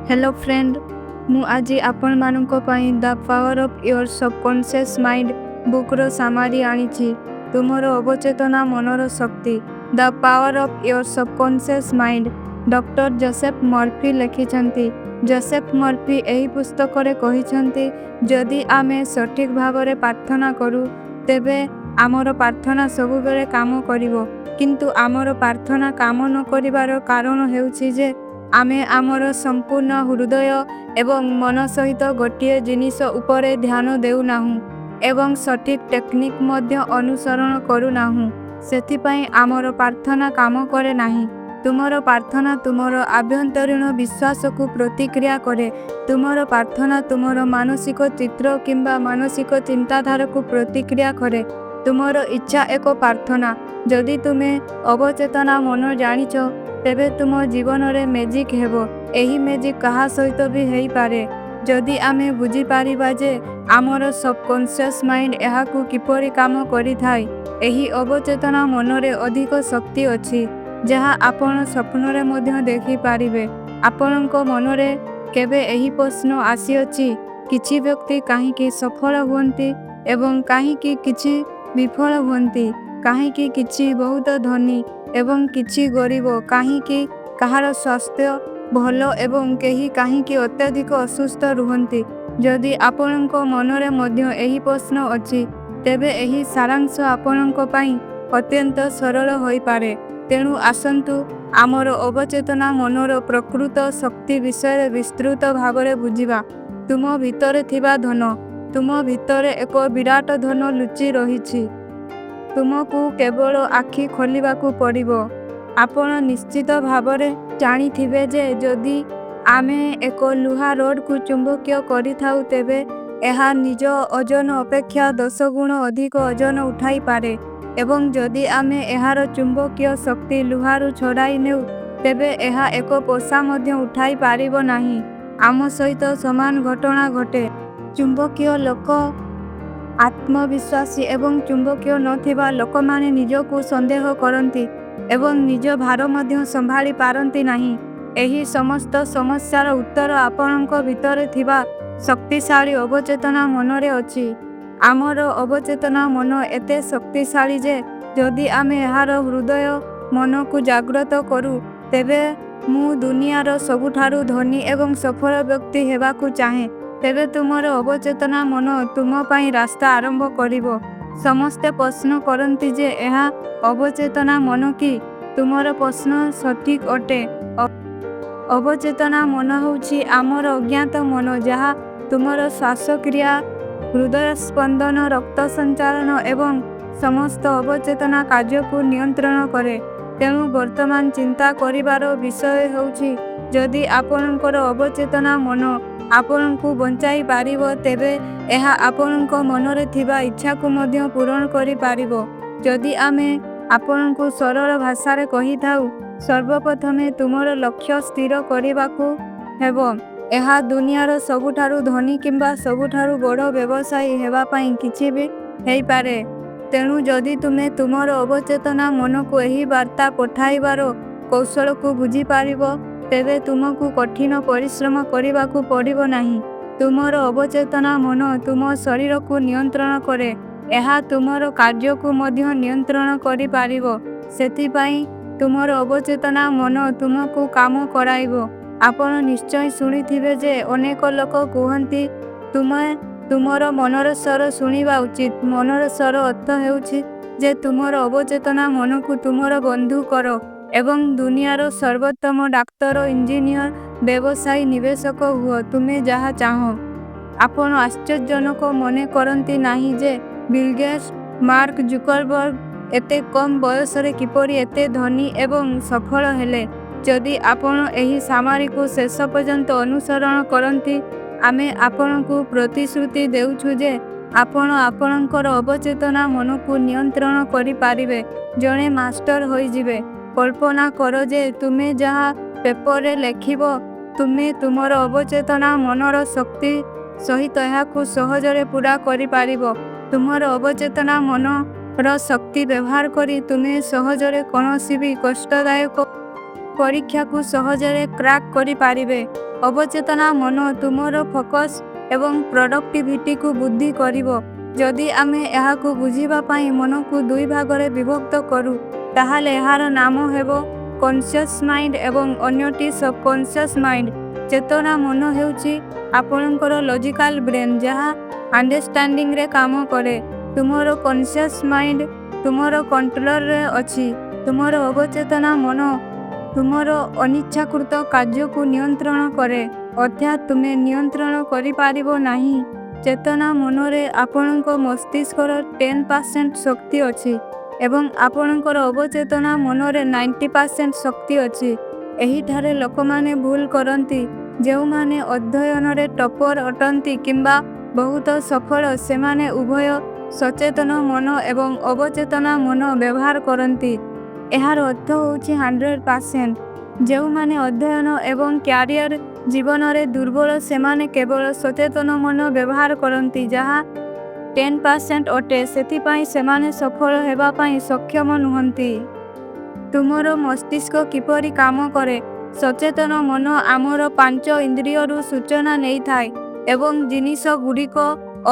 Hello friend, ମୁଁ ଆଜି ଆପଣମାନଙ୍କ ପାଇଁ The Power of Your Subconscious Mind ବୁକ୍ର summary ଆଣିଛି। ତୁମର ଅବଚେତନ ମନର ଶକ୍ତି। The Power of Your Subconscious Mind doctor Joseph Murphy ଲେଖିଛନ୍ତି। ଜୋସେଫ ମର୍ଫି ଏହି ପୁସ୍ତକରେ କହିଛନ୍ତି, ଯଦି ଆମେ ସଠିକ୍ ଭାବରେ ପ୍ରାର୍ଥନା କରୁ, ତେବେ ଆମର ପ୍ରାର୍ଥନା ସବୁବେଳେ କାମ କରିବ। କିନ୍ତୁ ଆମର ପ୍ରାର୍ଥନା କାମ ନ କରିବାର କାରଣ ହେଉଛି ଯେ ଆମେ ଆମର ସମ୍ପୂର୍ଣ୍ଣ ହୃଦୟ ଏବଂ ମନ ସହିତ ଗୋଟିଏ ଜିନିଷ ଉପରେ ଧ୍ୟାନ ଦେଉନାହୁଁ ଏବଂ ସଠିକ୍ ଟେକ୍ନିକ୍ ମଧ୍ୟ ଅନୁସରଣ କରୁନାହୁଁ। ସେଥିପାଇଁ ଆମର ପ୍ରାର୍ଥନା କାମ କରେ ନାହିଁ। ତୁମର ପ୍ରାର୍ଥନା ତୁମର ଆଭ୍ୟନ୍ତରୀଣ ବିଶ୍ୱାସକୁ ପ୍ରତିକ୍ରିୟା କରେ। ତୁମର ପ୍ରାର୍ଥନା ତୁମର ମାନସିକ ଚିତ୍ର କିମ୍ବା ମାନସିକ ଚିନ୍ତାଧାରାକୁ ପ୍ରତିକ୍ରିୟା କରେ। ତୁମର ଇଚ୍ଛା ଏକ ପ୍ରାର୍ଥନା। ଯଦି ତୁମେ ଅବଚେତନ ମନ ଜାଣିଛ, ତେବେ ତୁମ ଜୀବନରେ ମ୍ୟାଜିକ୍ ହେବ। ଏହି ମ୍ୟାଜିକ୍ କାହା ସହିତ ବି ହେଇପାରେ। ଯଦି ଆମେ ବୁଝିପାରିବା ଯେ ଆମର ସବକନସିୟସ୍ ମାଇଣ୍ଡ ଏହାକୁ କିପରି କାମ କରିଥାଏ। ଏହି ଅବଚେତନ ମନରେ ଅଧିକ ଶକ୍ତି ଅଛି, ଯାହା ଆପଣ ସ୍ୱପ୍ନରେ ମଧ୍ୟ ଦେଖିପାରିବେ। ଆପଣଙ୍କ ମନରେ କେବେ ଏହି ପ୍ରଶ୍ନ ଆସିଅଛି, କିଛି ବ୍ୟକ୍ତି କାହିଁକି ସଫଳ ହୁଅନ୍ତି ଏବଂ କାହିଁକି କିଛି ବିଫଳ ହୁଅନ୍ତି? କାହିଁକି କିଛି ବହୁତ ଧନୀ ଏବଂ କିଛି ଗରିବ? କାହିଁକି କାହାର ସ୍ୱାସ୍ଥ୍ୟ ଭଲ ଏବଂ କେହି କାହିଁକି ଅତ୍ୟଧିକ ଅସୁସ୍ଥ ରୁହନ୍ତି? ଯଦି ଆପଣଙ୍କ ମନରେ ମଧ୍ୟ ଏହି ପ୍ରଶ୍ନ ଅଛି, ତେବେ ଏହି ସାରାଂଶ ଆପଣଙ୍କ ପାଇଁ ଅତ୍ୟନ୍ତ ସରଳ ହୋଇପାରେ। ତେଣୁ ଆସନ୍ତୁ ଆମର ଅବଚେତନ ମନର ପ୍ରକୃତ ଶକ୍ତି ବିଷୟରେ ବିସ୍ତୃତ ଭାବରେ ବୁଝିବା। ତୁମ ଭିତରେ ଥିବା ଧନ। ତୁମ ଭିତରେ ଏକ ବିରାଟ ଧନ ଲୁଚି ରହିଛି। ତୁମକୁ କେବଳ ଆଖି ଖୋଲିବାକୁ ପଡ଼ିବ। ଆପଣ ନିଶ୍ଚିତ ଭାବରେ ଜାଣିଥିବେ ଯେ ଯଦି ଆମେ ଏକ ଲୁହା ରଡକୁ ଚୁମ୍ବକୀୟ କରିଥାଉ, ତେବେ ଏହା ନିଜ ଓଜନ ଅପେକ୍ଷା 10 ଗୁଣ ଅଧିକ ଓଜନ ଉଠାଇପାରେ ଏବଂ ଯଦି ଆମେ ଏହାର ଚୁମ୍ବକୀୟ ଶକ୍ତି ଲୁହାରୁ ଛଡ଼ାଇ ନେଉ, ତେବେ ଏହା ଏକ ପୋଷା ମଧ୍ୟ ଉଠାଇ ପାରିବ ନାହିଁ। ଆମ ସହିତ ସମାନ ଘଟଣା ଘଟେ। ଚୁମ୍ବକୀୟ ଲୋକ ଆତ୍ମବିଶ୍ୱାସୀ ଏବଂ ଚୁମ୍ବକୀୟ ନ ଥିବା ଲୋକମାନେ ନିଜକୁ ସନ୍ଦେହ କରନ୍ତି ଏବଂ ନିଜ ଭାର ମଧ୍ୟ ସମ୍ଭାଳି ପାରନ୍ତି ନାହିଁ। ଏହି ସମସ୍ତ ସମସ୍ୟାର ଉତ୍ତର ଆପଣଙ୍କ ଭିତରେ ଥିବା ଶକ୍ତିଶାଳୀ ଅବଚେତନ ମନରେ ଅଛି। ଆମର ଅବଚେତନ ମନ ଏତେ ଶକ୍ତିଶାଳୀ ଯେ ଯଦି ଆମେ ଏହାର ହୃଦୟ ମନକୁ ଜାଗ୍ରତ କରୁ, ତେବେ ମୁଁ ଦୁନିଆର ସବୁଠାରୁ ଧନୀ ଏବଂ ସଫଳ ବ୍ୟକ୍ତି ହେବାକୁ ଚାହେଁ, ତେବେ ତୁମର ଅବଚେତନ ମନ ତୁମ ପାଇଁ ରାସ୍ତା ଆରମ୍ଭ କରିବ। ସମସ୍ତେ ପ୍ରଶ୍ନ କରନ୍ତି ଯେ ଏହା ଅବଚେତନ ମନ କି? ତୁମର ପ୍ରଶ୍ନ ସଠିକ୍ ଅଟେ। ଅବଚେତନ ମନ ହେଉଛି ଆମର ଅଜ୍ଞାତ ମନ, ଯାହା ତୁମର ଶ୍ୱାସକ୍ରିୟା, ହୃଦୟ ସ୍ପନ୍ଦନ, ରକ୍ତ ସଞ୍ଚାଳନ ଏବଂ ସମସ୍ତ ଅବଚେତନ କାର୍ଯ୍ୟକୁ ନିୟନ୍ତ୍ରଣ କରେ। ତେଣୁ ବର୍ତ୍ତମାନ ଚିନ୍ତା କରିବାର ବିଷୟ ହେଉଛି, ଯଦି ଆପଣଙ୍କର ଅବଚେତନ ମନ ଆପଣଙ୍କୁ ବଞ୍ଚାଇ ପାରିବ, ତେବେ ଏହା ଆପଣଙ୍କ ମନରେ ଥିବା ଇଚ୍ଛାକୁ ମଧ୍ୟ ପୂରଣ କରିପାରିବ। ଯଦି ଆମେ ଆପଣଙ୍କୁ ସରଳ ଭାଷାରେ କହିଥାଉ, ସର୍ବପ୍ରଥମେ ତୁମର ଲକ୍ଷ୍ୟ ସ୍ଥିର କରିବାକୁ ହେବ। ଏହା ଦୁନିଆର ସବୁଠାରୁ ଧନୀ କିମ୍ବା ସବୁଠାରୁ ବଡ଼ ବ୍ୟବସାୟୀ ହେବା ପାଇଁ କିଛି ବି ହେଇପାରେ। ତେଣୁ ଯଦି ତୁମେ ତୁମର ଅବଚେତନ ମନକୁ ଏହି ବାର୍ତ୍ତା ପଠାଇବାର କୌଶଳକୁ ବୁଝିପାରିବ, ତେବେ ତୁମକୁ କଠିନ ପରିଶ୍ରମ କରିବାକୁ ପଡ଼ିବ ନାହିଁ। ତୁମର ଅବଚେତନ ମନ ତୁମ ଶରୀରକୁ ନିୟନ୍ତ୍ରଣ କରେ। ଏହା ତୁମର କାର୍ଯ୍ୟକୁ ମଧ୍ୟ ନିୟନ୍ତ୍ରଣ କରିପାରିବ। ସେଥିପାଇଁ ତୁମର ଅବଚେତନ ମନ ତୁମକୁ କାମ କରାଇବ। ଆପଣ ନିଶ୍ଚୟ ଶୁଣିଥିବେ ଯେ ଅନେକ ଲୋକ କୁହନ୍ତି, ତୁମେ ତୁମର ମନର ସ୍ୱର ଶୁଣିବା ଉଚିତ। ମନର ସ୍ୱର ଅର୍ଥ ହେଉଛି ଯେ ତୁମର ଅବଚେତନ ମନକୁ ତୁମର ବନ୍ଧୁ କର ଏବଂ ଦୁନିଆର ସର୍ବୋତ୍ତମ ଡାକ୍ତର, ଇଞ୍ଜିନିୟର, ବ୍ୟବସାୟୀ, ନିବେଶକ ହୁଅ, ତୁମେ ଯାହା ଚାହଁ। ଆପଣ ଆଶ୍ଚର୍ଯ୍ୟଜନକ ମନେ କରନ୍ତି ନାହିଁ ଯେ ବିଲ୍ ଗେଟ୍ସ, ମାର୍କ ଜୁକରବର୍ଗ ଏତେ କମ୍ ବୟସରେ କିପରି ଏତେ ଧନୀ ଏବଂ ସଫଳ ହେଲେ? ଯଦି ଆପଣ ଏହି ସାମାରିକୁ ଶେଷ ପର୍ଯ୍ୟନ୍ତ ଅନୁସରଣ କରନ୍ତି, ଆମେ ଆପଣଙ୍କୁ ପ୍ରତିଶ୍ରୁତି ଦେଉଛୁ ଯେ ଆପଣ ଆପଣଙ୍କର ଅବଚେତନ ମନକୁ ନିୟନ୍ତ୍ରଣ କରିପାରିବେ, ଜଣେ ମାଷ୍ଟର ହୋଇଯିବେ। କଳ୍ପନା କର ଯେ ତୁମେ ଯାହା ପେପରରେ ଲେଖିବ, ତୁମେ ତୁମର ଅବଚେତନ ମନର ଶକ୍ତି ସହିତ ଏହାକୁ ସହଜରେ ପୂରା କରିପାରିବ। ତୁମର ଅବଚେତନ ମନର ଶକ୍ତି ବ୍ୟବହାର କରି ତୁମେ ସହଜରେ କୌଣସି ବି କଷ୍ଟଦାୟକ ପରୀକ୍ଷାକୁ ସହଜରେ କ୍ରାକ୍ କରିପାରିବେ। ଅବଚେତନ ମନ ତୁମର ଫୋକସ୍ ଏବଂ ପ୍ରଡକ୍ଟିଭିଟିକୁ ବୃଦ୍ଧି କରିବ। ଯଦି ଆମେ ଏହାକୁ ବୁଝିବା ପାଇଁ ମନକୁ ଦୁଇ ଭାଗରେ ବିଭକ୍ତ କରୁ, ତାହେଲେ ଏହାର ନାମ ହେବ କନସିୟସ୍ ମାଇଣ୍ଡ ଏବଂ ଅନ୍ୟଟି ସବକନସିୟସ୍ ମାଇଣ୍ଡ। ଚେତନା ମନ ହେଉଛି ଆପଣଙ୍କର ଲଜିକାଲ ବ୍ରେନ, ଯାହା ଅଣ୍ଡରଷ୍ଟାଣ୍ଡିଂରେ କାମ କରେ। ତୁମର କନସିୟସ୍ ମାଇଣ୍ଡ ତୁମର କଣ୍ଟ୍ରୋଲରେ ଅଛି। ତୁମର ଅବଚେତନ ମନ ତୁମର ଅନିଚ୍ଛାକୃତ କାର୍ଯ୍ୟକୁ ନିୟନ୍ତ୍ରଣ କରେ, ଅର୍ଥାତ୍ ତୁମେ ନିୟନ୍ତ୍ରଣ କରିପାରିବ ନାହିଁ। ଚେତନା ମନରେ ଆପଣଙ୍କ ମସ୍ତିଷ୍କର 10% ଶକ୍ତି ଅଛି ଏବଂ ଆପଣଙ୍କର ଅବଚେତନ ମନରେ 90% ଶକ୍ତି ଅଛି। ଏହିଠାରେ ଲୋକମାନେ ଭୁଲ କରନ୍ତି। ଯେଉଁମାନେ ଅଧ୍ୟୟନରେ ଟପର ଅଟନ୍ତି କିମ୍ବା ବହୁତ ସଫଳ, ସେମାନେ ଉଭୟ ସଚେତନ ମନ ଏବଂ ଅବଚେତନ ମନ ବ୍ୟବହାର କରନ୍ତି। ଏହାର ଅର୍ଥ ହେଉଛି 100%। ଯେଉଁମାନେ ଅଧ୍ୟୟନ ଏବଂ କ୍ୟାରିୟର ଜୀବନରେ ଦୁର୍ବଳ, ସେମାନେ କେବଳ ସଚେତନ ମନ ବ୍ୟବହାର କରନ୍ତି, ଯାହା 10% ଅଟେ। ସେଥିପାଇଁ ସେମାନେ ସଫଳ ହେବା ପାଇଁ ସକ୍ଷମ ନୁହଁନ୍ତି। ତୁମର ମସ୍ତିଷ୍କ କିପରି କାମ କରେ? ସଚେତନ ମନ ଆମର ପାଞ୍ଚ ଇନ୍ଦ୍ରିୟରୁ ସୂଚନା ନେଇଥାଏ ଏବଂ ଜିନିଷଗୁଡ଼ିକ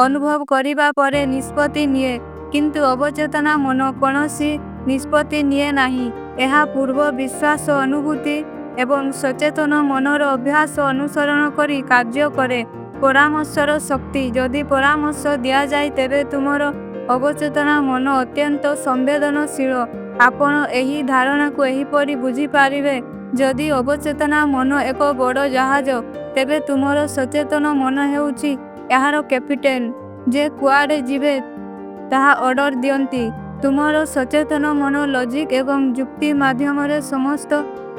ଅନୁଭବ କରିବା ପରେ ନିଷ୍ପତ୍ତି ନିଏ। କିନ୍ତୁ ଅବଚେତନ ମନ କୌଣସି ନିଷ୍ପତ୍ତି ନିଏ ନାହିଁ। ଏହା ପୂର୍ବ ବିଶ୍ୱାସ, ଅନୁଭୂତି ଏବଂ ସଚେତନ ମନର ଅଭ୍ୟାସ ଅନୁସରଣ କରି କାର୍ଯ୍ୟ କରେ। ପରାମର୍ଶର ଶକ୍ତି: ଯଦି ପରାମର୍ଶ ଦିଆଯାଏ, ତେବେ ତୁମର ଅବଚେତନ ମନ ଅତ୍ୟନ୍ତ ସମ୍ବେଦନଶୀଳ। ଆପଣ ଏହି ଧାରଣାକୁ ଏହିପରି ବୁଝିପାରିବେ: ଯଦି ଅବଚେତନ ମନ ଏକ ବଡ଼ ଜାହାଜ, ତେବେ ତୁମର ସଚେତନ ମନ ହେଉଛି ଏହାର କ୍ୟାପ୍ଟେନ୍, ଯେ କୁଆଡ଼େ ଯିବେ ତାହା ଅର୍ଡର ଦିଅନ୍ତି। ତୁମର ସଚେତନ ମନ ଲଜିକ୍ ଏବଂ ଯୁକ୍ତି ମାଧ୍ୟମରେ ସମସ୍ତ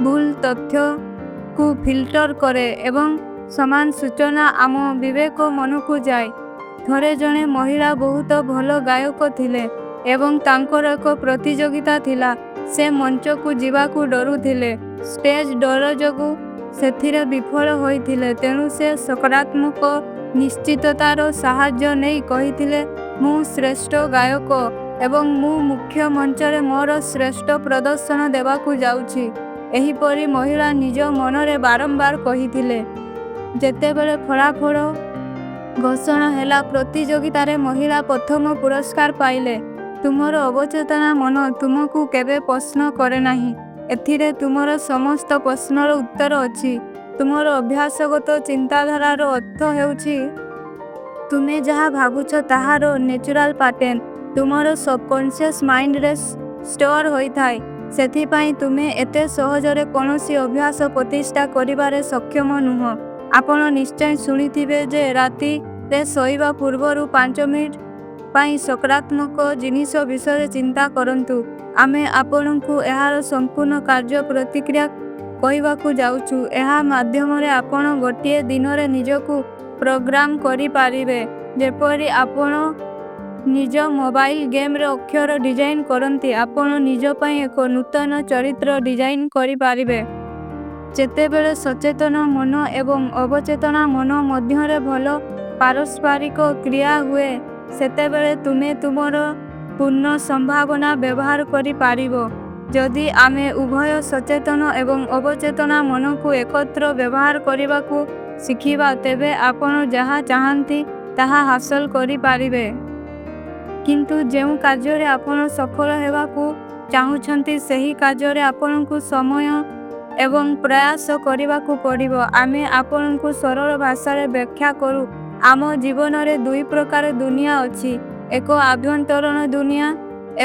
ଭୁଲ ତଥ୍ୟକୁ ଫିଲ୍ଟର କରେ ଏବଂ ସମାନ ସୂଚନା ଆମ ବିବେକ ମନକୁ ଯାଏ। ଥରେ ଜଣେ ମହିଳା ବହୁତ ଭଲ ଗାୟକ ଥିଲେ ଏବଂ ତାଙ୍କର ଏକ ପ୍ରତିଯୋଗିତା ଥିଲା। ସେ ମଞ୍ଚକୁ ଯିବାକୁ ଡରୁଥିଲେ। ଷ୍ଟେଜ୍ ଡର ଯୋଗୁଁ ସେଥିରେ ବିଫଳ ହୋଇଥିଲେ। ତେଣୁ ସେ ସକାରାତ୍ମକ ନିଶ୍ଚିତତାର ସାହାଯ୍ୟ ନେଇ କହିଥିଲେ, ମୁଁ ଶ୍ରେଷ୍ଠ ଗାୟକ ଏବଂ ମୁଁ ମୁଖ୍ୟ ମଞ୍ଚରେ ମୋର ଶ୍ରେଷ୍ଠ ପ୍ରଦର୍ଶନ ଦେବାକୁ ଯାଉଛି। ଏହିପରି ମହିଳା ନିଜ ମନରେ ବାରମ୍ବାର କହିଥିଲେ। ଯେତେବେଳେ ଫଳାଫଳ ଘୋଷଣା ହେଲା, ପ୍ରତିଯୋଗିତାରେ ମହିଳା ପ୍ରଥମ ପୁରସ୍କାର ପାଇଲେ। ତୁମର ଅବଚେତନ ମନ ତୁମକୁ କେବେ ପ୍ରଶ୍ନ କରେ ନାହିଁ। ଏଥିରେ ତୁମର ସମସ୍ତ ପ୍ରଶ୍ନର ଉତ୍ତର ଅଛି। ତୁମର ଅଭ୍ୟାସଗତ ଚିନ୍ତାଧାରାର ଅର୍ଥ ହେଉଛି ତୁମେ ଯାହା ଭାବୁଛ ତାହାର ନ୍ୟାଚୁରାଲ ପାଟର୍ନ ତୁମର ସବକନସିୟସ୍ ମାଇଣ୍ଡରେ ଷ୍ଟୋର ହୋଇଥାଏ। ସେଥିପାଇଁ ତୁମେ ଏତେ ସହଜରେ କୌଣସି ଅଭ୍ୟାସ ପ୍ରତିଷ୍ଠା କରିବାରେ ସକ୍ଷମ ନୁହଁ। ଆପଣ ନିଶ୍ଚୟ ଶୁଣିଥିବେ ଯେ ରାତିରେ ଶୋଇବା ପୂର୍ବରୁ 5 ମିନିଟ୍ ପାଇଁ ସକାରାତ୍ମକ ଜିନିଷ ବିଷୟରେ ଚିନ୍ତା କରନ୍ତୁ। ଆମେ ଆପଣଙ୍କୁ ଏହାର ସମ୍ପୂର୍ଣ୍ଣ କାର୍ଯ୍ୟ ପ୍ରକ୍ରିୟା କହିବାକୁ ଯାଉଛୁ। ଏହା ମାଧ୍ୟମରେ ଆପଣ ଗୋଟିଏ ଦିନରେ ନିଜକୁ ପ୍ରୋଗ୍ରାମ କରିପାରିବେ। ଯେପରି ଆପଣ ନିଜ ମୋବାଇଲ ଗେମରେ ଅକ୍ଷର ଡିଜାଇନ କରନ୍ତି, ଆପଣ ନିଜ ପାଇଁ ଏକ ନୂତନ ଚରିତ୍ର ଡିଜାଇନ କରିପାରିବେ। ଯେତେବେଳେ ସଚେତନ ମନ ଏବଂ ଅବଚେତନ ମନ ମଧ୍ୟରେ ଭଲ ପାରସ୍ପରିକ କ୍ରିୟା ହୁଏ, ସେତେବେଳେ ତୁମେ ତୁମର ପୂର୍ଣ୍ଣ ସମ୍ଭାବନା ବ୍ୟବହାର କରିପାରିବ। ଯଦି ଆମେ ଉଭୟ ସଚେତନ ଏବଂ ଅବଚେତନ ମନକୁ ଏକତ୍ର ବ୍ୟବହାର କରିବାକୁ ଶିଖିବା, ତେବେ ଆପଣ ଯାହା ଚାହାଁନ୍ତି ତାହା ହାସଲ କରିପାରିବେ। କିନ୍ତୁ ଯେଉଁ କାର୍ଯ୍ୟରେ ଆପଣ ସଫଳ ହେବାକୁ ଚାହୁଁଛନ୍ତି, ସେହି କାର୍ଯ୍ୟରେ ଆପଣଙ୍କୁ ସମୟ ଏବଂ ପ୍ରୟାସ କରିବାକୁ ପଡ଼ିବ। ଆମେ ଆପଣଙ୍କୁ ସରଳ ଭାଷାରେ ବ୍ୟାଖ୍ୟା କରୁ। ଆମ ଜୀବନରେ ଦୁଇ ପ୍ରକାର ଦୁନିଆ ଅଛି, ଏକ ଆଭ୍ୟନ୍ତରୀଣ ଦୁନିଆ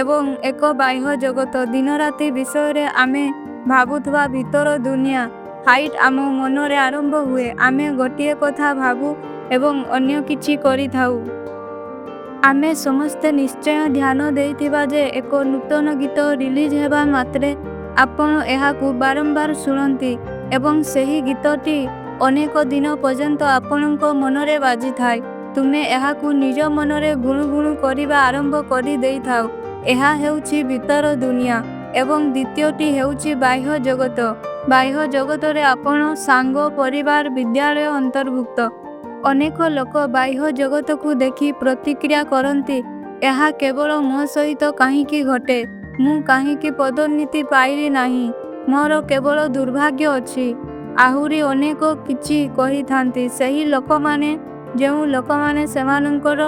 ଏବଂ ଏକ ବାହ୍ୟ ଜଗତ। ଦିନରାତି ବିଷୟରେ ଆମେ ଭାବୁଥିବା ଭିତର ଦୁନିଆ। ଫାଇଟ୍ ଆମ ମନରେ ଆରମ୍ଭ ହୁଏ। ଆମେ ଗୋଟିଏ କଥା ଭାବୁ ଏବଂ ଅନ୍ୟ କିଛି କରିଥାଉ। ଆମେ ସମସ୍ତେ ନିଶ୍ଚୟ ଧ୍ୟାନ ଦେଇଥିବା ଯେ ଏକ ନୂତନ ଗୀତ ରିଲିଜ୍ ହେବା ମାତ୍ରେ ଆପଣ ଏହାକୁ ବାରମ୍ବାର ଶୁଣନ୍ତି ଏବଂ ସେହି ଗୀତଟି ଅନେକ ଦିନ ପର୍ଯ୍ୟନ୍ତ ଆପଣଙ୍କ ମନରେ ବାଜିଥାଏ। ତୁମେ ଏହାକୁ ନିଜ ମନରେ ଗୁଣୁଗୁଣୁ କରିବା ଆରମ୍ଭ କରିଦେଇଥାଅ। ଏହା ହେଉଛି ଭିତର ଦୁନିଆ ଏବଂ ଦ୍ୱିତୀୟଟି ହେଉଛି ବାହ୍ୟ ଜଗତ। ବାହ୍ୟ ଜଗତରେ ଆପଣ ସାଙ୍ଗ, ପରିବାର, ବିଦ୍ୟାଳୟ ଅନ୍ତର୍ଭୁକ୍ତ। ଅନେକ ଲୋକ ବାହ୍ୟ ଜଗତକୁ ଦେଖି ପ୍ରତିକ୍ରିୟା କରନ୍ତି, ଏହା କେବଳ ମୋ ସହିତ କାହିଁକି ଘଟେ? ମୁଁ କାହିଁକି ପଦୋନ୍ନତି ପାଇଲି ନାହିଁ? ମୋର କେବଳ ଦୁର୍ଭାଗ୍ୟ ଅଛି। ଆହୁରି ଅନେକ କିଛି କହିଥାନ୍ତି। ସେହି ଲୋକମାନେ ଯେଉଁ ଲୋକମାନେ ସେମାନଙ୍କର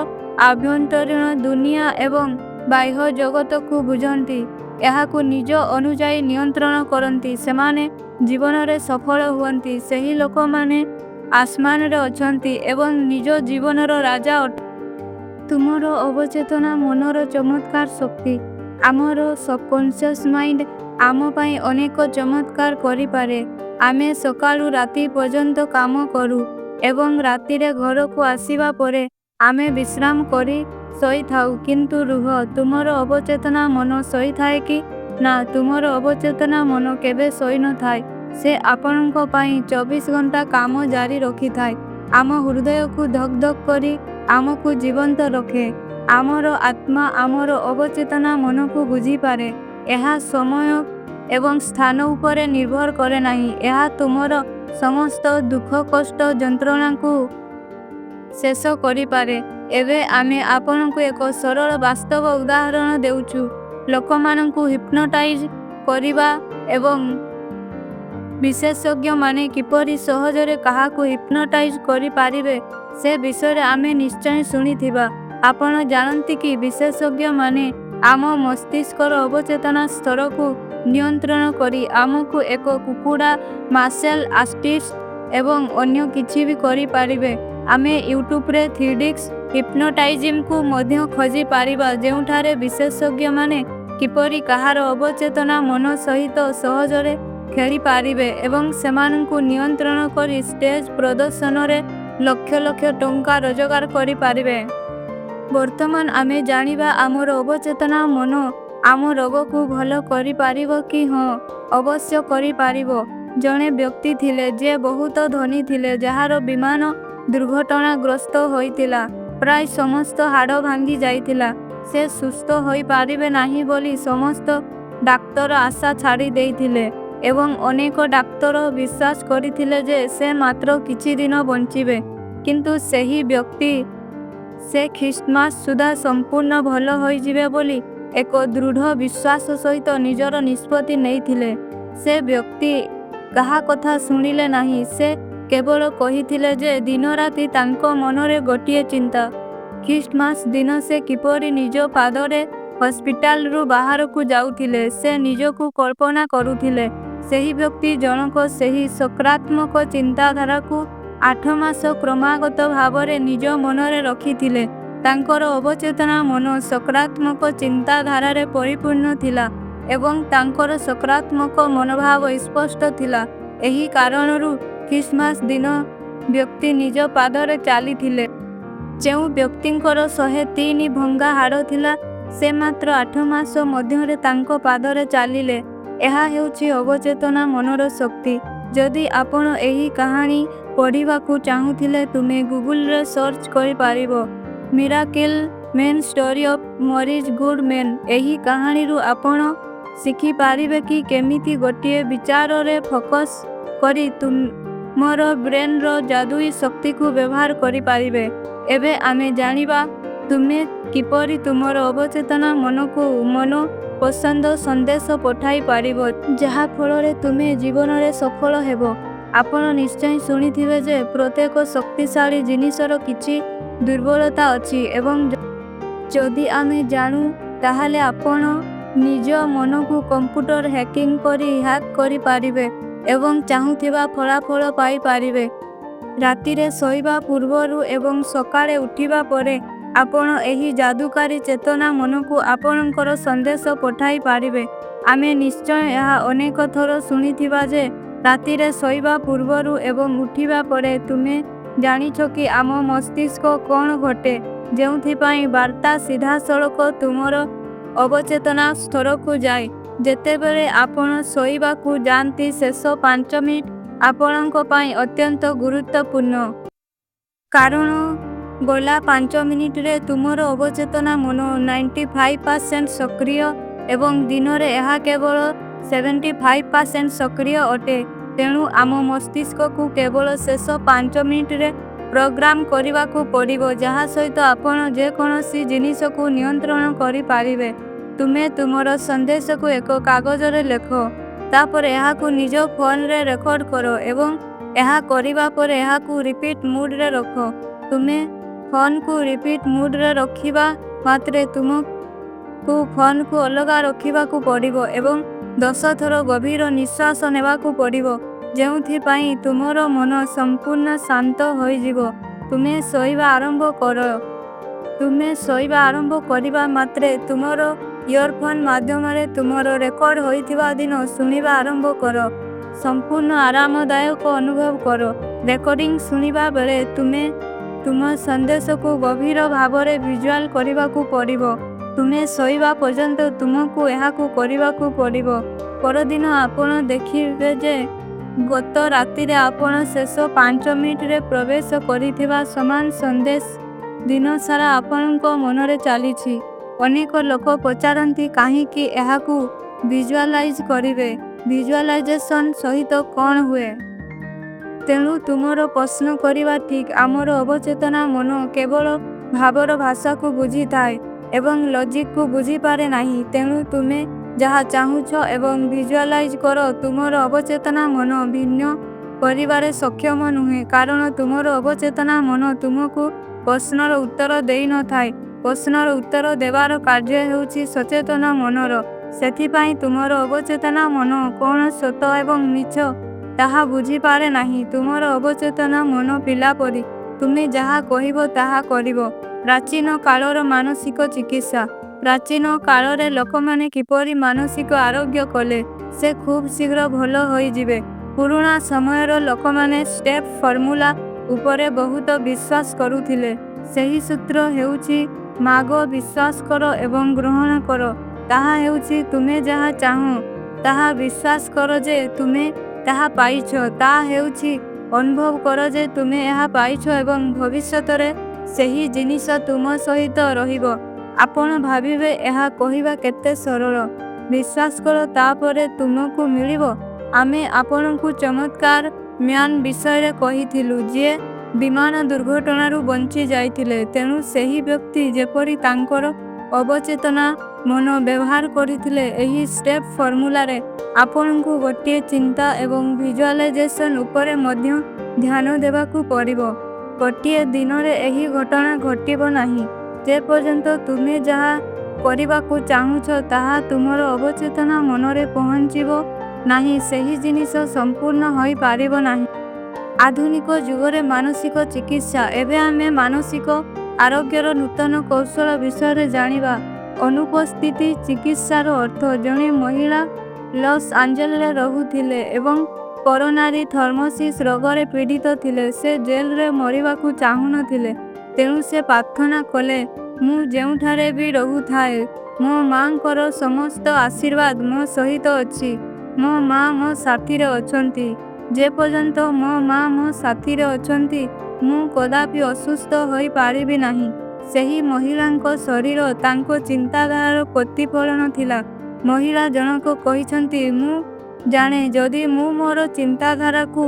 ଆଭ୍ୟନ୍ତରୀଣ ଦୁନିଆ ଏବଂ ବାହ୍ୟ ଜଗତକୁ ବୁଝନ୍ତି, ଏହାକୁ ନିଜ ଅନୁଯାୟୀ ନିୟନ୍ତ୍ରଣ କରନ୍ତି, ସେମାନେ ଜୀବନରେ ସଫଳ ହୁଅନ୍ତି। ସେହି ଲୋକମାନେ ଆସମାନରେ ଅଛନ୍ତି ଏବଂ ନିଜ ଜୀବନର ରାଜା ଅଟନ୍ତି। ତୁମର ଅବଚେତନ ମନର ଚମତ୍କାର ଶକ୍ତି। ଆମର ସବକନସିୟସ୍ ମାଇଣ୍ଡ ଆମ ପାଇଁ ଅନେକ ଚମତ୍କାର କରିପାରେ। ଆମେ ସକାଳୁ ରାତି ପର୍ଯ୍ୟନ୍ତ କାମ କରୁ ଏବଂ ରାତିରେ ଘରକୁ ଆସିବା ପରେ ଆମେ ବିଶ୍ରାମ କରି ଶୋଇଥାଉ। କିନ୍ତୁ ରୁହ, ତୁମର ଅବଚେତନ ମନ ଶୋଇଥାଏ କି? ନା, ତୁମର ଅବଚେତନ ମନ କେବେ ଶୋଇନଥାଏ। ସେ ଆପଣଙ୍କ ପାଇଁ 24 ଘଣ୍ଟା କାମ ଜାରି ରଖିଥାଏ, ଆମ ହୃଦୟକୁ ଧକ୍ ଧକ୍ କରି ଆମକୁ ଜୀବନ୍ତ ରଖେ। ଆମର ଆତ୍ମା ଆମର ଅବଚେତନ ମନକୁ ବୁଝିପାରେ। ଏହା ସମୟ ଏବଂ ସ୍ଥାନ ଉପରେ ନିର୍ଭର କରେ ନାହିଁ। ଏହା ତୁମର ସମସ୍ତ ଦୁଃଖ, କଷ୍ଟ, ଯନ୍ତ୍ରଣାକୁ ଶେଷ କରିପାରେ। ଏବେ ଆମେ ଆପଣଙ୍କୁ ଏକ ସରଳ ବାସ୍ତବ ଉଦାହରଣ ଦେଉଛୁ। ଲୋକମାନଙ୍କୁ ହିପ୍ନୋଟାଇଜ୍ କରିବା ଏବଂ ବିଶେଷଜ୍ଞମାନେ କିପରି ସହଜରେ କାହାକୁ ହିପ୍ନୋଟାଇଜ୍ କରିପାରିବେ ସେ ବିଷୟରେ ଆମେ ନିଶ୍ଚୟ ଶୁଣିଥିବା। ଆପଣ ଜାଣନ୍ତି କି ବିଶେଷଜ୍ଞମାନେ ଆମ ମସ୍ତିଷ୍କର ଅବଚେତନ ସ୍ତରକୁ ନିୟନ୍ତ୍ରଣ କରି ଆମକୁ ଏକ କୁକୁଡ଼ା, ମାର୍ଶଲ ଆର୍ଟିଷ୍ଟ ଏବଂ ଅନ୍ୟ କିଛି ବି କରିପାରିବେ। ଆମେ ୟୁଟ୍ୟୁବରେ ଥ୍ରୀଡିକ୍ସ ହିପ୍ନୋଟାଇଜିଂକୁ ମଧ୍ୟ ଖୋଜି ପାରିବା, ଯେଉଁଠାରେ ବିଶେଷଜ୍ଞମାନେ କିପରି କାହାର ଅବଚେତନ ମନ ସହିତ ସହଜରେ ଖେଳିପାରିବେ ଏବଂ ସେମାନଙ୍କୁ ନିୟନ୍ତ୍ରଣ କରି ଷ୍ଟେଜ୍ ପ୍ରଦର୍ଶନରେ ଲକ୍ଷ ଲକ୍ଷ ଟଙ୍କା ରୋଜଗାର କରିପାରିବେ। ବର୍ତ୍ତମାନ ଆମେ ଜାଣିବା ଆମର ଅବଚେତନ ମନ ଆମ ରୋଗକୁ ଭଲ କରିପାରିବ କି? ହଁ, ଅବଶ୍ୟ କରିପାରିବ। ଜଣେ ବ୍ୟକ୍ତି ଥିଲେ ଯିଏ ବହୁତ ଧନୀ ଥିଲେ, ଯାହାର ବିମାନ ଦୁର୍ଘଟଣାଗ୍ରସ୍ତ ହୋଇଥିଲା। ପ୍ରାୟ ସମସ୍ତ ହାଡ଼ ଭାଙ୍ଗି ଯାଇଥିଲା। ସେ ସୁସ୍ଥ ହୋଇପାରିବେ ନାହିଁ ବୋଲି ସମସ୍ତ ଡାକ୍ତର ଆଶା ଛାଡ଼ି ଦେଇଥିଲେ ଏବଂ ଅନେକ ଡାକ୍ତର ବିଶ୍ୱାସ କରିଥିଲେ ଯେ ସେ ମାତ୍ର କିଛି ଦିନ ବଞ୍ଚିବେ। କିନ୍ତୁ ସେହି ବ୍ୟକ୍ତି ସେ ଖ୍ରୀଷ୍ଟମାସ ସୁଦ୍ଧା ସମ୍ପୂର୍ଣ୍ଣ ଭଲ ହୋଇଯିବେ ବୋଲି ଏକ ଦୃଢ଼ ବିଶ୍ୱାସ ସହିତ ନିଜର ନିଷ୍ପତ୍ତି ନେଇଥିଲେ। ସେ ବ୍ୟକ୍ତି କାହା କଥା ଶୁଣିଲେ ନାହିଁ। ସେ କେବଳ କହିଥିଲେ ଯେ ଦିନରାତି ତାଙ୍କ ମନରେ ଗୋଟିଏ ଚିନ୍ତା, ଖ୍ରୀଷ୍ଟମାସ ଦିନ ସେ କିପରି ନିଜ ପାଦରେ ହସ୍ପିଟାଲରୁ ବାହାରକୁ ଯାଉଥିଲେ ସେ ନିଜକୁ କଳ୍ପନା କରୁଥିଲେ। ସେହି ବ୍ୟକ୍ତି ଜଣକ ସେହି ସକାରାତ୍ମକ ଚିନ୍ତାଧାରାକୁ 8 ମାସ କ୍ରମାଗତ ଭାବରେ ନିଜ ମନରେ ରଖିଥିଲେ। ତାଙ୍କର ଅବଚେତନ ମନ ସକାରାତ୍ମକ ଚିନ୍ତାଧାରାରେ ପରିପୂର୍ଣ୍ଣ ଥିଲା ଏବଂ ତାଙ୍କର ସକାରାତ୍ମକ ମନୋଭାବ ସ୍ପଷ୍ଟ ଥିଲା। ଏହି କାରଣରୁ ଖ୍ରୀଷ୍ଟମାସ ଦିନ ବ୍ୟକ୍ତି ନିଜ ପାଦରେ ଚାଲିଥିଲେ। ଯେଉଁ ବ୍ୟକ୍ତିଙ୍କର 103 ଭଙ୍ଗା ହାଡ଼ ଥିଲା, ସେ ମାତ୍ର 8 ମାସ ମଧ୍ୟରେ ତାଙ୍କ ପାଦରେ ଚାଲିଲେ। ଏହା ହେଉଛି ଅବଚେତନ ମନର ଶକ୍ତି। ଯଦି ଆପଣ ଏହି କାହାଣୀ ପଢ଼ିବାକୁ ଚାହୁଁଥିଲେ, ତୁମେ ଗୁଗଲରେ ସର୍ଚ୍ଚ କରିପାରିବ, "Miracle Man Story of Morris Goodman"। ଏହି କାହାଣୀରୁ ଆପଣ ଶିଖିପାରିବେ କି କେମିତି ଗୋଟିଏ ବିଚାରରେ ଫୋକସ୍ କରି ତୁମର ବ୍ରେନର ଯାଦୁଇ ଶକ୍ତିକୁ ବ୍ୟବହାର କରିପାରିବେ। ଏବେ ଆମେ ଜାଣିବା ତୁମେ କିପରି ତୁମର ଅବଚେତନ ମନକୁ ମନ ପସନ୍ଦ ସନ୍ଦେଶ ପଠାଇ ପାରିବ, ଯାହା ଫଳରେ ତୁମେ ଜୀବନରେ ସଫଳ ହେବ। ଆପଣ ନିଶ୍ଚୟ ଶୁଣିଥିବେ ଯେ ପ୍ରତ୍ୟେକ ଶକ୍ତିଶାଳୀ ଜିନିଷର କିଛି ଦୁର୍ବଳତା ଅଛି ଏବଂ ଯଦି ଆମେ ଜାଣୁ, ତାହେଲେ ଆପଣ ନିଜ ମନକୁ କମ୍ପ୍ୟୁଟର ହ୍ୟାକିଂ ପରି ହ୍ୟାକ୍ କରିପାରିବେ ଏବଂ ଚାହୁଁଥିବା ଫଳାଫଳ ପାଇପାରିବେ। ରାତିରେ ଶୋଇବା ପୂର୍ବରୁ ଏବଂ ସକାଳେ ଉଠିବା ପରେ ଆପଣ ଏହି ଯାଦୁକାରୀ ଚେତନା ମନକୁ ଆପଣଙ୍କର ସନ୍ଦେଶ ପଠାଇ ପାରିବେ। ଆମେ ନିଶ୍ଚୟ ଏହା ଅନେକ ଥର ଶୁଣିଥିବା ଯେ ରାତିରେ ଶୋଇବା ପୂର୍ବରୁ ଏବଂ ଉଠିବା ପରେ ତୁମେ ଜାଣିଛ କି ଆମ ମସ୍ତିଷ୍କ କ'ଣ ଘଟେ, ଯେଉଁଥିପାଇଁ ବାର୍ତ୍ତା ସିଧାସଳଖ ତୁମର ଅବଚେତନ ସ୍ତରକୁ ଯାଏ। ଯେତେବେଳେ ଆପଣ ଶୋଇବାକୁ ଯାଆନ୍ତି, ଶେଷ 5 ମିନିଟ୍ ଆପଣଙ୍କ ପାଇଁ ଅତ୍ୟନ୍ତ ଗୁରୁତ୍ୱପୂର୍ଣ୍ଣ। କାରଣ ଗଲା 5 ମିନିଟରେ ତୁମର ଅବଚେତନ ମନ 95% ସକ୍ରିୟ ଏବଂ ଦିନରେ ଏହା କେବଳ 75% ସକ୍ରିୟ ଅଟେ। ତେଣୁ ଆମ ମସ୍ତିଷ୍କକୁ କେବଳ ଶେଷ 5 ମିନିଟରେ ପ୍ରୋଗ୍ରାମ କରିବାକୁ ପଡ଼ିବ, ଯାହା ସହିତ ଆପଣ ଯେକୌଣସି ଜିନିଷକୁ ନିୟନ୍ତ୍ରଣ କରିପାରିବେ। ତୁମେ ତୁମର ସନ୍ଦେଶକୁ ଏକ କାଗଜରେ ଲେଖ। ତାପରେ ଏହାକୁ ନିଜ ଫୋନରେ ରେକର୍ଡ କର ଏବଂ ଏହା କରିବା ପରେ ଏହାକୁ ରିପିଟ୍ ମୋଡରେ ରଖ। ତୁମେ ଫୋନକୁ ରିପିଟ୍ ମୋଡରେ ରଖିବା ମାତ୍ରେ ତୁମକୁ ଫୋନକୁ ଅଲଗା ରଖିବାକୁ ପଡ଼ିବ ଏବଂ 10 ଥର ଗଭୀର ନିଶ୍ୱାସ ନେବାକୁ ପଡ଼ିବ, ଯେଉଁଥିପାଇଁ ତୁମର ମନ ସମ୍ପୂର୍ଣ୍ଣ ଶାନ୍ତ ହୋଇଯିବ। ତୁମେ ଶୋଇବା ଆରମ୍ଭ କର। ତୁମେ ଶୋଇବା ଆରମ୍ଭ କରିବା ମାତ୍ରେ ତୁମର ଇୟରଫୋନ୍ ମାଧ୍ୟମରେ ତୁମର ରେକର୍ଡ ହୋଇଥିବା ଦିନ ଶୁଣିବା ଆରମ୍ଭ କର। ସମ୍ପୂର୍ଣ୍ଣ ଆରାମଦାୟକ ଅନୁଭବ କର। ରେକର୍ଡିଂ ଶୁଣିବା ବେଳେ ତୁମେ ତୁମ ସନ୍ଦେଶକୁ ଗଭୀର ଭାବରେ ଭିଜୁଆଲ୍ କରିବାକୁ ପଡ଼ିବ। ତୁମେ ଶୋଇବା ପର୍ଯ୍ୟନ୍ତ ତୁମକୁ ଏହାକୁ କରିବାକୁ ପଡ଼ିବ। ପରଦିନ ଆପଣ ଦେଖିବେ ଯେ ଗତ ରାତିରେ ଆପଣ ଶେଷ 5 ମିନିଟରେ ପ୍ରବେଶ କରିଥିବା ସମାନ ସନ୍ଦେଶ ଦିନସାରା ଆପଣଙ୍କ ମନରେ ଚାଲିଛି। ଅନେକ ଲୋକ ପଚାରନ୍ତି, କାହିଁକି ଏହାକୁ ଭିଜୁଆଲାଇଜ୍ କରିବେ? ଭିଜୁଆଲାଇଜେସନ୍ ସହିତ କ'ଣ ହୁଏ? ତେଣୁ ତୁମର ପ୍ରଶ୍ନ କରିବା ଠିକ୍। ଆମର ଅବଚେତନ ମନ କେବଳ ଭାବର ଭାଷାକୁ ବୁଝିଥାଏ ଏବଂ ଲଜିକକୁ ବୁଝିପାରେ ନାହିଁ। ତେଣୁ ତୁମେ ଯାହା ଚାହୁଁଛ ଏବଂ ଭିଜୁଆଲାଇଜ୍ କର, ତୁମର ଅବଚେତନ ମନ ଭିନ୍ନ କରିବାରେ ସକ୍ଷମ ନୁହେଁ, କାରଣ ତୁମର ଅବଚେତନ ମନ ତୁମକୁ ପ୍ରଶ୍ନର ଉତ୍ତର ଦେଇନଥାଏ। ପ୍ରଶ୍ନର ଉତ୍ତର ଦେବାର କାର୍ଯ୍ୟ ହେଉଛି ସଚେତନ ମନର। ସେଥିପାଇଁ ତୁମର ଅବଚେତନ ମନ କ'ଣ ସତ ଏବଂ ମିଛ ତାହା ବୁଝିପାରେ ନାହିଁ। ତୁମର ଅବଚେତନ ମନ ପିଲା ପରି, ତୁମେ ଯାହା କହିବ ତାହା କରିବ। ପ୍ରାଚୀନ କାଳର ମାନସିକ ଚିକିତ୍ସା। ପ୍ରାଚୀନ କାଳରେ ଲୋକମାନେ କିପରି ମାନସିକ ଆରୋଗ୍ୟ କଲେ? ସେ ଖୁବ୍ ଶୀଘ୍ର ଭଲ ହୋଇଯିବେ। ପୁରୁଣା ସମୟର ଲୋକମାନେ ଷ୍ଟେପ୍ ଫର୍ମୁଲା ଉପରେ ବହୁତ ବିଶ୍ୱାସ କରୁଥିଲେ। ସେହି ସୂତ୍ର ହେଉଛି ମାଗ, ବିଶ୍ୱାସ କର ଏବଂ ଗ୍ରହଣ କର। ତାହା ହେଉଛି, ତୁମେ ଯାହା ଚାହଁ ତାହା ବିଶ୍ୱାସ କର ଯେ ତୁମେ ତାହା ପାଇଛ। ତାହା ହେଉଛି, ଅନୁଭବ କର ଯେ ତୁମେ ଏହା ପାଇଛ ଏବଂ ଭବିଷ୍ୟତରେ ସେହି ଜିନିଷ ତୁମ ସହିତ ରହିବ। ଆପଣ ଭାବିବେ, ଏହା କହିବା କେତେ ସରଳ। ବିଶ୍ୱାସ କର, ତାପରେ ତୁମକୁ ମିଳିବ। ଆମେ ଆପଣଙ୍କୁ ଚମତ୍କାର ମ୍ୟାନ୍ ବିଷୟରେ କହିଥିଲୁ ଯିଏ ବିମାନ ଦୁର୍ଘଟଣାରୁ ବଞ୍ଚି ଯାଇଥିଲେ। ତେଣୁ ସେହି ବ୍ୟକ୍ତି ଯେପରି ତାଙ୍କର ଅବଚେତନ ମନ ବ୍ୟବହାର କରିଥିଲେ, ଏହି ଷ୍ଟେପ୍ ଫର୍ମୁଲାରେ ଆପଣଙ୍କୁ ଗୋଟିଏ ଚିନ୍ତା ଏବଂ ଭିଜୁଆଲାଇଜେସନ୍ ଉପରେ ମଧ୍ୟ ଧ୍ୟାନ ଦେବାକୁ ପଡ଼ିବ। ଗୋଟିଏ ଦିନରେ ଏହି ଘଟଣା ଘଟିବ ନାହିଁ। ଯେପର୍ଯ୍ୟନ୍ତ ତୁମେ ଯାହା କରିବାକୁ ଚାହୁଁଛ ତାହା ତୁମର ଅବଚେତନ ମନରେ ପହଞ୍ଚିବ ନାହିଁ, ସେହି ଜିନିଷ ସମ୍ପୂର୍ଣ୍ଣ ହୋଇପାରିବ ନାହିଁ। ଆଧୁନିକ ଯୁଗରେ ମାନସିକ ଚିକିତ୍ସା। ଏବେ ଆମେ ମାନସିକ ଆରୋଗ୍ୟର ନୂତନ କୌଶଳ ବିଷୟରେ ଜାଣିବା। ଅନୁପସ୍ଥିତି ଚିକିତ୍ସାର ଅର୍ଥ, ଜଣେ ମହିଳା ଲସ୍ ଆଞ୍ଜେଲସରେ ରହୁଥିଲେ ଏବଂ କରୋନାରୀ ଥ୍ରୋମ୍ବୋସିସ୍ ରୋଗରେ ପୀଡ଼ିତ ଥିଲେ। ସେ ଜେଲରେ ମରିବାକୁ ଚାହୁଁନଥିଲେ, ତେଣୁ ସେ ପ୍ରାର୍ଥନା କଲେ, "ମୁଁ ଯେଉଁଠାରେ ବି ରହୁଥାଏ, ମୋ ମାଆଙ୍କର ସମସ୍ତ ଆଶୀର୍ବାଦ ମୋ ସହିତ ଅଛି। ମୋ ମା ମୋ ସାଥିରେ ଅଛନ୍ତି। ଯେପର୍ଯ୍ୟନ୍ତ ମୋ ମା ମୋ ସାଥିରେ ଅଛନ୍ତି, ମୁଁ କଦାପି ଅସୁସ୍ଥ ହୋଇପାରିବି ନାହିଁ।" ସେହି ମହିଳାଙ୍କ ଶରୀର ତାଙ୍କ ଚିନ୍ତାଧାରାର ପ୍ରତିଫଳନ ଥିଲା। ମହିଳା ଜଣକ କହିଛନ୍ତି, "ମୁଁ ଜାଣେ ଯଦି ମୁଁ ମୋର ଚିନ୍ତାଧାରାକୁ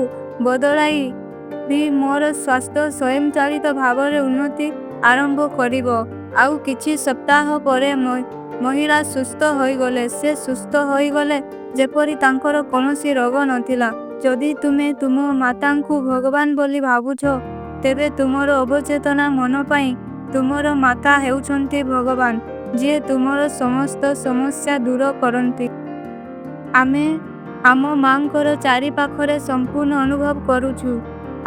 ବଦଳାଇବି, ମୋର ସ୍ୱାସ୍ଥ୍ୟ ସ୍ୱୟଂଚାଳିତ ଭାବରେ ଉନ୍ନତି ଆରମ୍ଭ କରିବ।" ଆଉ କିଛି ସପ୍ତାହ ପରେ ମହିଳା ସୁସ୍ଥ ହୋଇଗଲେ। ସେ ସୁସ୍ଥ ହୋଇଗଲେ ଯେପରି ତାଙ୍କର କୌଣସି ରୋଗ ନଥିଲା। ଯଦି ତୁମେ ତୁମ ମାତାଙ୍କୁ ଭଗବାନ ବୋଲି ଭାବୁଛ, ତେବେ ତୁମର ଅବଚେତନ ମନ ପାଇଁ ତୁମର ମାତା ହେଉଛନ୍ତି ଭଗବାନ, ଯିଏ ତୁମର ସମସ୍ତ ସମସ୍ୟା ଦୂର କରନ୍ତି। ଆମେ ଆମ ମାଙ୍କର ଚାରିପାଖରେ ସମ୍ପୂର୍ଣ୍ଣ ଅନୁଭବ କରୁଛୁ।